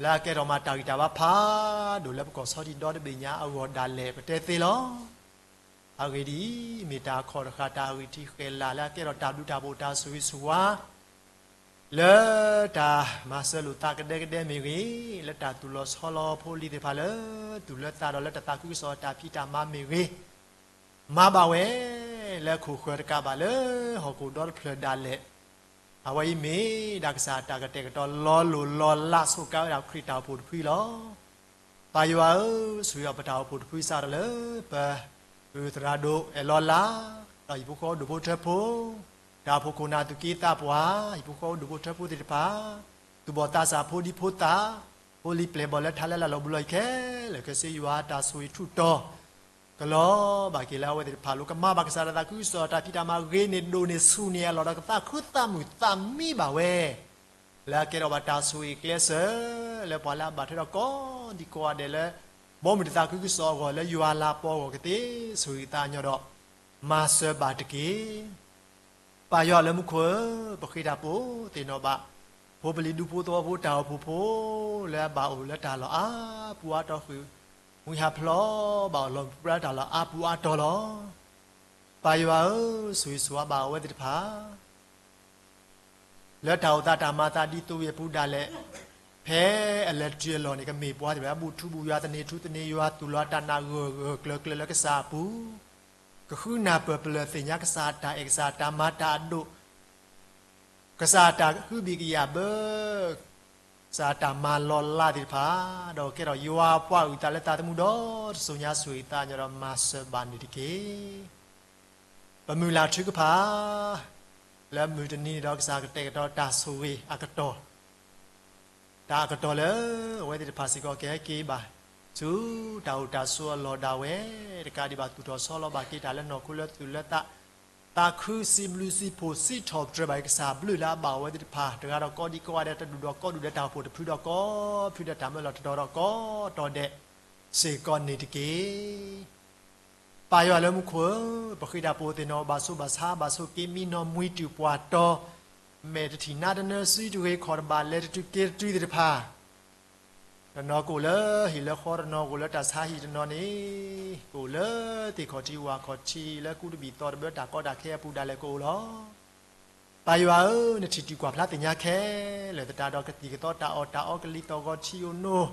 လၢအကဲထီၣ်မးတၢ်ဂံၢ်တၢ်ဘါဖးဒိၣ်လၢပကီၢ်ဆီထံဒီတဘ့ၣ်ညါအဂီၢ်ဒၣ်လဲာ် ပတဲသ့လီၤ. အဂ့ၢ်ဒ်အံၤ, မ့ၢ်တၢ်အခီၣ်တဃာ်တၢ်အဂံၢ်ထံးဃဲၤလၤလၢအကဲထီၣ်တၢ်ဘျုးတၢ်ဖှိၣ်တၢ်ဆိၣ်ဂ့ၤဆိၣ်ဝါ လၢတၢ်မၤစၢၤလိာ်သးကဒဲကဒဲမ့ၢ်ဂ့ၤ, လၢတၢ်သူၣ်လီၤဆီလီၤဖိလံၤသ့ၣ်တဖၣ်လၢသူၣ်လၢသးဒီးလၢတၢ်သးခုကစီၣ်တၢ်ဖံးတၢ်မၤမ့ၢ်ဂ့ၤ, မၤဘၣ်ဝဲ လၢခိၣ်ဃၢၤတကးဘၣ်လၢဟီၣ်ခိၣ်ဒီတဖျၢၣ်ဒၣ်လဲာ်, အဝဲအံၤမ့ၢ်ဒၣ်ကစၢ်တၢ်ကတဲာ်ကတီၤလီၤလိၢ်လီၤလးဆိးကါဝဲဒၣ်ခရံာ်တၢ်အိၣ်ဖှိၣ်တဖုလီၤ. ပၢ်ယွၤဧၢ, ဆိၣ်ဂ့ၤအီၤပတၢ်အိၣ်ဖှိၣ်တဖုစးထီၣ်လၢ ပအုၣ်သရၣ်ဒိၣ်အဲၣ်လီၤလး, ဒီးဟံၣ်ဖိဃီဖိဒိၣ်ဖိထၢဖိ, တၢ်အိၣ်ဖှိၣ်ခိၣ်နၢ်သူၣ်က့သးပှၢ်, ဟံၣ်ဖိဃီဖိဒိၣ်ဖိထၢဖိသ့ၣ်တဖၣ်, သူၣ်ဘီၣ်သးစၢ်ဖိဒံဖိသၣ်, ဖိလံၤပျဲၢ်ဘီၣ်လၢထးလၢလၢ်လီၤဘှံးလီၤအံၤခဲလၢာ်ခဲဆ့ ယွၤတၢ်ဆိၣ်ဂ့ၤထူးတီၤ ကလီၤဘၣ်က့ၤလၢအဝဲသ့ၣ်တဖၣ်အလိၤ, ကမၤဘၣ်ကစၢ်တၢ်သးခုကစီၣ်တၢ်ဖံးတၢ်မၤဂ့ၤန့ၢ်ဒိၣ်န့ၢ်ဆူၣ်န့ၢ်အလီၢ်ဒီးကသးခုသးမုာ်သးမံဘၣ်ဝဲ လၢအကဲထီၣ်ဘၣ်တၢ်ဆိၣ်ဂ့ၤကျဲစၢၤ လၢပှၤလၢအဘၣ်ထွဲဒီးကိးဒံကိးဂၤဒဲးလၢ ဘီမုၢ်တသးခုကစီၣ်အဂီၢ်လၢယွၤလၤပီၤအဂီၢ်ကသ့, ဆိၣ်ဂ့ၤသးညီဒီး မၤစၢၤဘၣ်တက့ၢ်. ပၢ်ယွၤလၢမူခိၣ်ဧၢ, ပဃ့တၢ်ပူၤသ့ၣ်နီၣ်ဘၣ် ဖိပလံၤဒူဖိသဝီဖိတၢ်အိၣ်ဖှိၣ်ဖိ လၢအဘၣ်အိၣ်လၢတၢ်လီၢ်အါပူၤအါတီၤဃုာ်, ဝံဟးဖျိးဘၣ်အိၣ်လီၤမုၢ်ပြၢတၢ်လီၢ်အါပူၤအါတီၤလီၤ. ပၢ်ယွၤဧၢ, ဆိၣ်ဂ့ၤဆိၣ်ဝါဘၣ်အဝဲသ့ၣ်တဖၣ် လၢတၢ်အိၣ်သးတၢ်မၤအသးဒ်သိးဝံၤအပူၤဒၣ်လဲာ်, ဖဲအလဲၤတုၤအလီၢ်န့ၣ် ကမ့ၢ်ပှၤသ့ၣ်တဖၣ် ဘူၣ်ထူဘူၣ်ယွၤ သန့ၤထူသန့ၤယွၤ သူၣ်လီၤအတၢ်နာ်ဂၢၢ်ဂၢၢ်ကျၢၤကျၢၤလၢကစၢ်အပူၤ, ကဃုနၢ်ပၢၢ်ပလၢၢ်သ့ၣ်ညါကစၢ်အတၢ်အဲၣ် ကစၢ်အတၢ်မၤတၢ်အဒိၣ် ကစၢ်အတၢ်ဟုဘံၣ်ကယာ်ဘၢ ကစၢ်အတၢ်မၤလီၤလးသ့ၣ်တဖၣ်, ဒီးကဲထီၣ်ယွၤအပှၤအုၣ်သးလၢသးသမူဒီတစိၤညါ ဆိၣ်ဂ့ၤသးညီဒီးမၤစၢၤဘၣ်န့ၣ်တက့ၢ်. ပမုၢ်လၢ်ထုကဖၣ် လၢမုၢ်တနံၤန့ၣ်ဒီး ကစၢ်ကတဲာ်ကတီၤတၢ်ဆိၣ်ဂ့ၤအကတီၢ် တၢ်အကတီၢ်လၢ အဝဲသ့ၣ်တဖၣ်စ့ၢ်ကီးကဟဲက့ၤဘၣ် ဆူတၢ်အိၣ်တၢ်ဆိးအလီၢ်ဒၣ်ဝဲ, တကးဒံးဘၣ်သူၣ်ထီၣ်ဆီလီၤဘၣ်က့ၤတၢ်လၢနီၢ်ခိလၢသူၣ်လၢသး, သးခုစံးဘျုးစံးဖှိၣ်စံးထီၣ်ပတြၢၤဘၣ်က့ၤကစၢ်ဘျုးလၢအဘၣ်အဝဲသ့ၣ်တဖၣ် တဂၤဒီးကိးဒံကိးဂၤဒဲး တဒူၣ်ဒီးကိးဒူၣ်ဒဲး တၢ်အိၣ်ဖှိၣ်တဖုဒီးကိးဖုဒီး တၢ်မၢလီၤတတီၤဒီးကိးတီၤဒဲး စ့ၢ်ကီးန့ၣ်တက့ၢ်. ပၢ်ယွၤလၢမူခိၣ်ဧၢ, ပဃ့တၢ်ပူၤသ့ၣ်နီၣ် ဘၣ်ဆိၣ်ဘၣ်ဆါ ဘၣ်ဆိၣ်က့ၤမံနီၢ်မှံတုၤပှၤတီၤ, မဲာ်တထံၣ်နါတနၢ စုတဂ့ၤ ခီၣ်တဘၣ် လဲၤတတုၤက့ၤတတုၤသ့ၣ်တဖၣ်, တနီၤကအိၣ်လၢဟံၣ်လၢဃီ, တနီၤကအိၣ်လၢတၢ်ဆါဟံၣ်, တနီၤန့ၣ် ကအိၣ်လၢ လၢသ့ၣ်ခီၣ်ထံးဝၣ်ခီၣ်ထံး လၢကူတဘ့ၣ်သီတဘ့ၣ် တၢ်ကီတၢ်ခဲအပူၤဒၣ်လဲာ်ကအိၣ်လီၤ. ပၢ်ယွၤဧၢ, နထံၣ်တံၢ်ကွၢ်ဖျါသ့ၣ်ညါခဲလၢာ်သတးဒီး ကသံၣ်ကသီတၢ်အီၣ်တၢ်အီကလံၤသီၣ်ဂီၤထံးအိၣ်နိၣ်,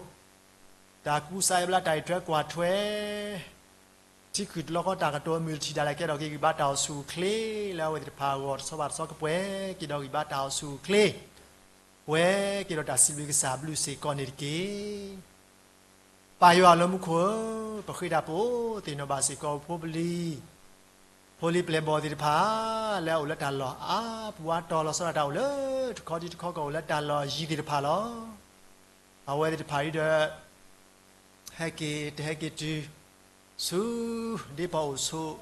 တၢ်ကူစါအ့ဘျါတၢ်အံးထွဲကွၢ်ထွဲ ထံခုၣ်တလီဃီတၢ်ကတိၤအမုၢ်တထံၣ်ဒၣ်လဲာ်ကဲထီၣ်က့ၤဂံၢ်ဘါတၢ်အိၣ်ဆူၣ်အိၣ်ချ့ လၢအဝဲသ့ၣ်တဖၣ်အဂီၢ်တဆီဘၣ်တဆီကပှဲၤက့ၤဒီးဂံၢ်ဘါတၢ်အိၣ်ဆူၣ်အိၣ်ချ့ ပှဲၤက့ၤဒီးတၢ်စံးဘျုးကစၢ်ဘျုးစ့ၢ်ကီးန့ၣ်တက့ၢ်. ပၢ်ယွၤလၢမူခိၣ်ဧၢ, ပဃ့တၢ်ပအိၣ်သ့ၣ်နီၣ်ဘၣ်စ့ၢ်ကီးဖိပလံၤ ဖိလံၤပျဲၢ်ဘီၣ်သ့ၣ်တဖၣ် လၢအအိၣ်လၢတၢ်လီၢ်အါပူၤအါတီၤလီၤဆီဒၣ်တၢ်အိၣ်လၢတခီဒံတခီကီၢ်အိၣ်လၢတၢ်လီၢ်ယံၤသ့ၣ်တဖၣ်လီၤ. အဝဲသ့ၣ်တဖၣ်အံၤဒီး ဟဲက့ၤတဟဲက့ၤတုၤ ဆူဒ့ပီၣ်အိၣ်ဆိး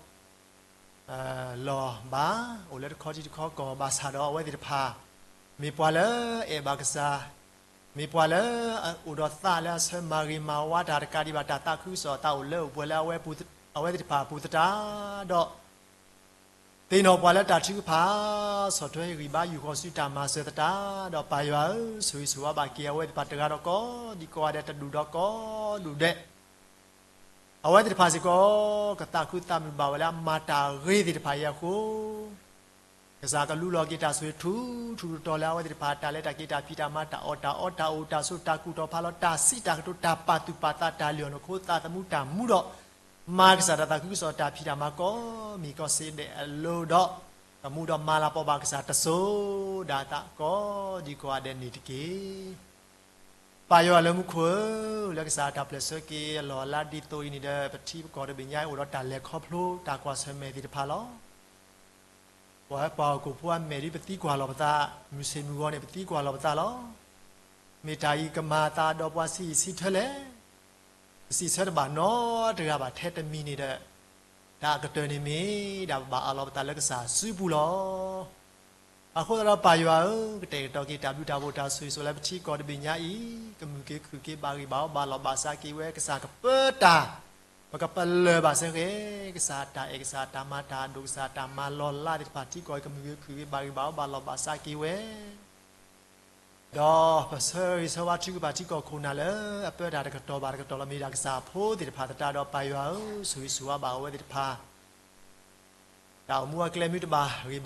လီၢ်ဘၣ် အိၣ်လၢတခီဒံတခီကီၢ်ဘၣ်ဆၣ်ဒီး အဝဲသ့ၣ်တဖၣ် မ့ၢ်ပှၤလၢအအဲၣ်ဘၣ်ကစၢ်, မ့ၢ်ပှၤလၢအအိၣ်ဒီးသးလၢအဆၢမၤဂ့ၤမၤဝါတၢ်တကးဒံးဘၣ် တၢ်သးခုကစီၣ်အသးအိၣ်လၢအိၣ်ပှဲၤလၢ အဝဲသ့ၣ်တဖၣ်အပူၤသတးဒီး သ့ၣ်နီၣ်ပှၤလၢတၢ်ထုကဖၣ် ဆီၣ်ထွဲဂံၢ်ဘါယူၢ်ဃီၤဆူတၢ်မၤစၢၤသတးဒီး ပၢ်ယွၤဧၢ, ဆိၣ်ဂ့ၤဆိၣ်ဝါဘၣ်က့ၤအဝဲသ့ၣ်တဖၣ်တဂၤဒီးကိးဒံကိးဂၤဒဲး တဒူၣ်ဒီးကိးဒူၣ်ဒဲး အဝဲသ့ၣ်တဖၣ်စ့ၢ်ကီး ကသးခုသးမုာ်ဘၣ်ဝဲလၢအမၤတၢ်ဂ့ၤသ့ၣ်တဖၣ်အံၤအဃိ ကစၢ်ကလူလီၤက့ၤတၢ်ဆိၣ်ဂ့ၤထူထူတီၤတီၤလၢအဝဲသ့ၣ်တဖၣ် တၢ်လဲၤတၢ်က့ၤတၢ်ဖံးတၢ်မၤတၢ်အီၣ်တၢ်အီတၢ်အိၣ်တၢ်ဆိးတၢ်ကူၣ်တီၤဖးလီၤ တၢ်စံးတၢ်ကတိၤတၢ်ပာ်သူၣ်ပာ်သးတၢ်လုၢ်အီၣ်နီၢ်ခိသးသမူတၢ်မူဒီး မၤကစၢ်တၢ်သးခုကစီၣ်တၢ်ဖံးတၢ်မၤကိးမံၤကိးစ့ဒဲးအလိၤဒီး ကမူဒီးမၤလၤကပီၤဘၣ်ကစၢ်တစိၤဒၣ်သးကိးဒံကိးဂၤဒဲးန့ၣ်တက့ၢ်. ပၢ်ယွၤလၢမူခိၣ်ဧၢ, လၢကစၢ်တၢ်ပျဲၢ်ဆၢက့ၤအလီၢ်အလါဒ်သိးအံၤန့ၣ်ဒီး ပထံပကီၢ်တဘ့ၣ်ညါအံၤအိၣ်ဒီးတၢ်လဲၤခီဖျိတၢ်ကွၢ်ဆၢၣ်မဲာ်သ့ၣ်တဖၣ်လီၤ. ပှၤပှၤဟီၣ်ခိၣ်ဖိအမဲာ်ဒ်ပသံကွၢ်လီၤပသး, မုၢ်ဆ့ၣ်မုၢ်ဂီၤန့ၣ် ပသံကွၢ်လီၤပသးလီၤ. မ့ၢ်တၢ်အံၤကမၤအသးဒီးပှၤဆံးဆံးထၢလဲၣ်. ပစံးဆၢတဘၣ်နီတဂၤဘၣ်ထဲတမံၤန့ၣ်ဒီး တၢ်အကတၢၢ်န့ၣ်မ့ၢ်ဒၣ်ပဘၣ်အးလီၤပသးလၢကစၢ်စုပူၤလီၤ. အဃိသတးဒီးပၢ်ယွၤဧၢ, ကတဲာ်ကတီၤက့ၤတၢ်ဘျုးတၢ်ဖှိၣ်တၢ်ဆိၣ်ဂ့ၤဆိၣ်ဝါလၢပထံကီၢ်တဘ့ၣ်ညါအံၤ, ကမုာ်က့ၤခုၣ်က့ၤဘၣ်ဂ့ၤဘၣ်အီၣ်ဘၣ်လီၤဘၣ်စးက့ၤဝဲ ကစၢ်ကပၢတၢ် ပကပလၢၢ်ဘၣ်စ့ၢ်ကီး ကစၢ်အတၢ်အဲၣ် ကစၢ်အတၢ်မၤတၢ်အဒိၣ် ကစၢ်အတၢ်မၤလီၤလးသ့ၣ်တဖၣ် ထံကီၢ်အံၤ ကမုာ်ဂ့ၤခုၣ်ဂ့ၤဘၣ်ဂ့ၤဘၣ်အီၣ်ဘၣ်လီၤဘၣ်စးက့ၤဝဲ, ဒီးပဆၢဂ့ၤဆၢဝါထုကဖၣ်ထံကီၢ်ခိၣ်နၢ်လၢ အပၢတၢ်တကတီၢ်ဘၣ်တကတီၢ်လီၤ မ့ၢ်ဒၣ်ကစၢ်ဖိသ့ၣ်တဖၣ်သတးဒီး ပၢ်ယွၤဧၢ, ဆိၣ်ဂ့ၤဆိၣ်ဝါဘၣ်အဝဲသ့ၣ်တဖၣ် တၢ်အိၣ်မူအကျဲမ့ၢ်တဘၣ်ဂ့ၤဘၣ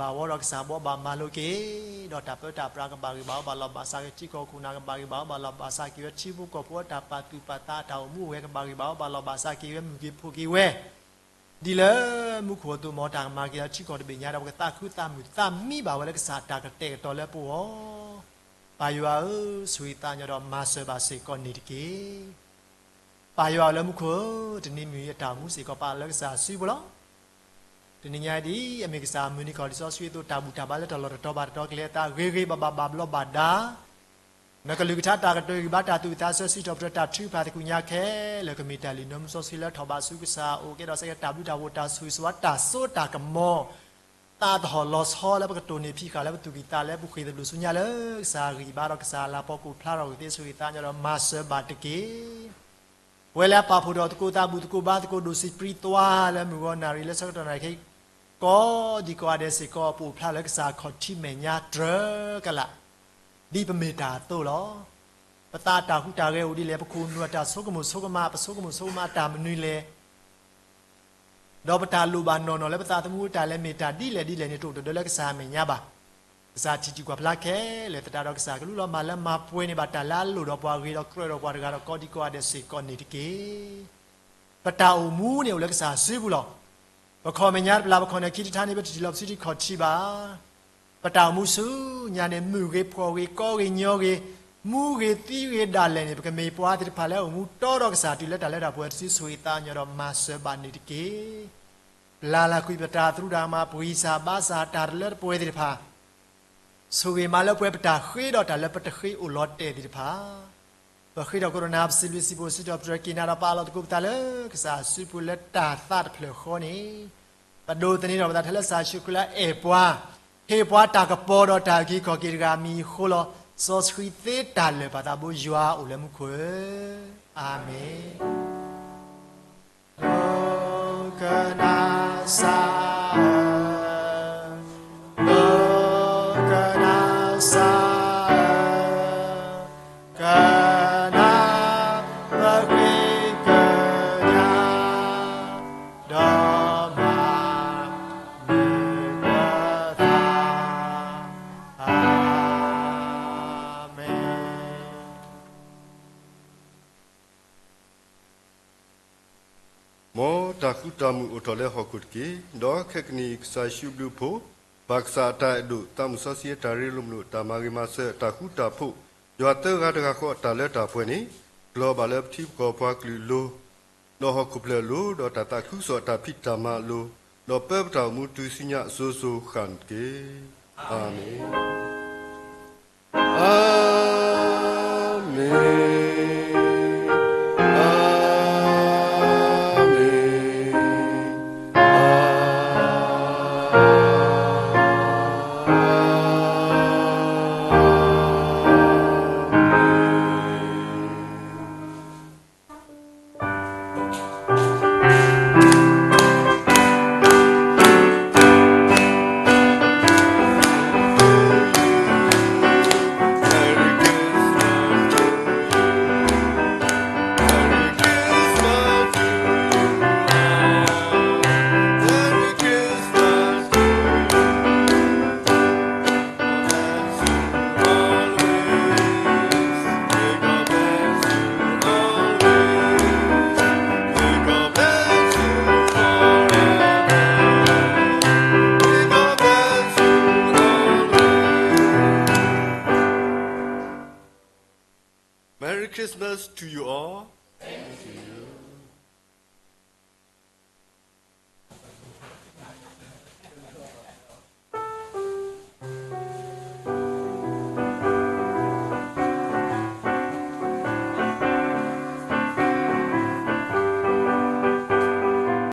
်ဝီဒီး ကစၢ်ဘိးဘၣ်မၤလိက့ၤ, ဒီးတၢ်ပၢတၢ်ပြးကဘၣ်ဂ့ၤဘၣ်အီၣ်ဘၣ်လီၤဘၣ်စးက့ၤ ထံကီၢ်ခိၣ်နၢ်ကဘၣ်ဂ့ၤဘၣ်အီၣ်ဘၣ်လီၤဘၣ်စးက့ၤဝဲ ထံဖိကီၢ်ဖိအတၢ်ပာ်သူၣ်ပာ်သးအတၢ်အိၣ်မူအိၣ်ဂဲၤကဘၣ်ဂ့ၤဘၣ်အီၣ်ဘၣ်လီၤဘၣ်စးက့ၤဝဲ မုာ်က့ၤဖှိၣ်က့ၤဝဲ ဒ်လၢမူခိၣ်အသိးမ့ၢ်တၢ်ကမၤက့ၤလၢထံကီၢ်တဘ့ၣ်ညါဒီး ပကသးခုသးမုာ်သးမံဘၣ်ဝဲလၢကစၢ်တၢ်ကတဲာ်ကတီၤလၢပဂီၢ်, ပၢ်ယွၤဧၢ, ဆိၣ်ဂ့ၤသးညီဒီးမၤစၢၤဘၣ်စ့ၢ်ကီးန့ၣ်တက့ၢ်. ပၢ်ယွၤလၢမူခိၣ်ဧၢ, တနံၤမုၢ်အံၤအတၢ်အိၣ်မူစ့ၢ်ကီးပာ်လၢကစၢ်စုပူၤလီၤ. တနံၤညါအံၤဒ်အမ့ၢ်ကစၢ်မုၢ်နံၤခီၣ်လံာ်စီဆှံအသိး တၢ်ဘူၣ်တၢ်ဘါလၢတၢ်လီၢ်တတီၤဘၣ်တတီၤ ကလဲၤအသးဂ့ၤဂ့ၤဘၣ်ဘၣ်ဘၣ်ဘျီးဘၣ်ဒါ နကလုၢ်ကထါတၢ်ကတိၤဂံၢ်ဘါတၢ်သူၣ်ဝံၣ်သးဆၢ စံးထီၣ်ပတြၢၤတၢ်ထုကဖၣ်သ့ၣ်ညါခဲလၢာ် ကမ့ၢ်တၢ်လုၢ်နၢမူစီဆှံလၢထီၣ်ဘးဆူကစၢ်အအိၣ် ကဲထီၣ်စ့ၢ်ကီးတၢ်ဘျုးတၢ်ဖှိၣ်တၢ်ဆိၣ်ဂ့ၤဆိၣ်ဝါတၢ်စိတၢ်ကမီၤ သးသဟီၣ်လီၤဆီလၢပကတိၢ်န့ၢ်ဖံးဃာ်လၢပသူၣ်ကံၢ်သးလဲ ပဃ့ၢ်သဘျုးဆူညါလၢ ကစၢ်ဂံၢ်ဘါဒီးကစၢ်လၤပီၤကအိၣ်ဖျါထီၣ်က့ၤသ့ ဆိၣ်ဂ့ၤသးညီဒီးမၤစၢၤဘၣ်တက့ၢ်. ပဝဲလၢအပာ်ဖှိၣ်ဒီးသကိးသးဘူၣ်သကိးဘါသကိးဒိၣ်စံးပြံသွါလၢမုၢ်ဂီၤနၣ်ရံၣ်လၢဆၢကတီၢ်နၣ်ရံၣ်ခဲအံၤ ကိးဒံကိးဂၤဒဲးစ့ၢ်ကီး ပအိၣ်ဖျါလၢကစၢ်ခီၣ်ထံးမဲာ်ညါတြၢၤကလာ် ဒ်ပမ့ၢ်တၢ်အသိးလီၤ. ပသးတၢ်ဟူးတၢ်ဂဲၤအိၣ်ဒ်လဲၣ်, ပခိၣ်နူာ်အတၢ်ဆိကမိၣ်ဆိကမး, ပဆိကမိၣ်ဆိကမးအတၢ်မနုၤလဲၣ် ဒီးပတၢ်လိၣ်ဘၣ်နီၢ်နီၢ်လၢပသးသမူအတၢ်လဲၤမ့ၢ်တၢ်ဒ်လဲၣ်ဒ်လဲၣ်န့ၣ် တအိၣ်တဒၢလၢကစၢ်အမဲာ်ညါဘၣ်. ကစၢ်ထံၣ်တံၢ်ကွၢ်ဖျါခဲလၢာ်သတးဒီး ကစၢ်ကလူလီၤမၢ်လၢမၤပှဲၤန့ၢ်ဘၣ်တၢ်လၢအလိၣ်ဒီးပှၤဂ့ၤဒီးကြၢးဒီးပှၤတဂၤဒီးကိးဒံကိးဂၤဒဲးစ့ၢ်ကီးန့ၣ်တက့ၢ်. ပတၢ်အိၣ်မူန့ၣ်အိၣ်လၢကစၢ်စုပူၤလီၤ. ပခီၣ်မဲာ်ညါတပျၢ် ပခီၣ်နၢၣ်ခံတထါန့ၣ် ပတထံၣ်လီၤပစုထံခီၣ်ထံးဘၣ်. ပတၢ်အိၣ်မူဆူညါန့ၣ် မုၢ်ဂ့ၤဖှီၣ်ဂ့ၤကီဂ့ၤညီဂ့ၤ မူဂ့ၤသံဂ့ၤဒၣ်လဲာ်န့ၣ် ပကမ့ၢ်ပှၤသ့ၣ်တဖၣ်လၢအိၣ်မူတီဒီးကစၢ်တုၤလၢတၢ်လၢတၢ်ပှဲၤတစု ဆိၣ်ဂ့ၤသးညီဒီးမၤစၢၤဘၣ်န့ၣ်တက့ၢ်. ပျၢ်လၢကွံာ်ပတၢ်သရူးတၢ်ကမၣ် ပှံာ်စၢ်ဘါစၢ်တၢ်တလၢတပှဲၤသ့ၣ်တဖၣ် ဆိၣ်ဂ့ၤမးလၢပှဲၤပတၢ်ဃ့ဒီးတၢ်လၢပတဃ့အိၣ်လီၤတဲာ်သ့ၣ်တဖၣ် ပဃ့ထီၣ်ကဒီးနၤ ပစံးဘျုးစံးဖှိၣ်စံးထီၣ်ပတြၢၤက့ၤနၤဒီးပာ်လီၤသကိးပသးလၢ ကစၢ်စုပူၤလၢတၢ်သးတဖျၢၣ်ဃီန့ၣ် ပဒိးသန့ၤထီၣ်ပသးထဲလၢကစၢ်ယ့ၣ်ၡူးခရံာ်လၢအအဲၣ်ပှၤ ဟ့ၣ်ပှၤတၢ်ကပီၤဒီးတၢ်အုၣ်က့ၤခီၣ်က့ၤတဂၤအမံၤအဃိလီၤ. စီဆှံသ့တၢ်လၢာ်ပၢ်သးဘိ ယွၤအိၣ်လၢမူခိၣ်ဧၢ, အၤမ့ၣ်. ဒိကနၣ်စၢ်ဧၢ, ဒိကနၣ်စၢ်ဧၢ, ကနၣ်ပဃ့ကညး, ဒီး တၢ်မုာ်အိၣ်ထီၣ်လၢဟီၣ်ခိၣ်တက့ၢ်. ဒီးခဲကနံၣ်အံၤ ကစၢ်ယ့ၣ်ၡူးဘျုးအဖှိၣ်, ပၢ်ကစၢ်အတၢ်အဲၣ်ဒိၣ်, သးမုၢ်စီဆှံအတၢ်ရ့လိာ်မုာ်လိာ်, တၢ်မၤဂ့ၤမၤစၢၤ, တၢ်ဃူတၢ်ဖိး, ယွၤသၢဂၤတဂၤဃီအတၢ်လၢတၢ်ပှဲၤန့ၣ်, ကျီၤဘၣ်လၢပထံပကီၢ်ပှၤကလုာ်အလိၤ, ဒီးဟီၣ်ခိၣ်ဖျၢၣ်အလိၤ, ဒီးတၢ်သးခုကစီၣ်အတၢ်ဖံးတၢ်မၤအလိၤ, ဒီးပၢပတၢ်အိၣ်မူတုၤဆူညါအစိၤစိၤဃၣ်န့ၣ်တက့ၢ်. အၤမ့ၣ်. အၤမ့ၣ်, အၤမ့ၣ်, အၤမ့ၣ်. Merry Christmas to you all.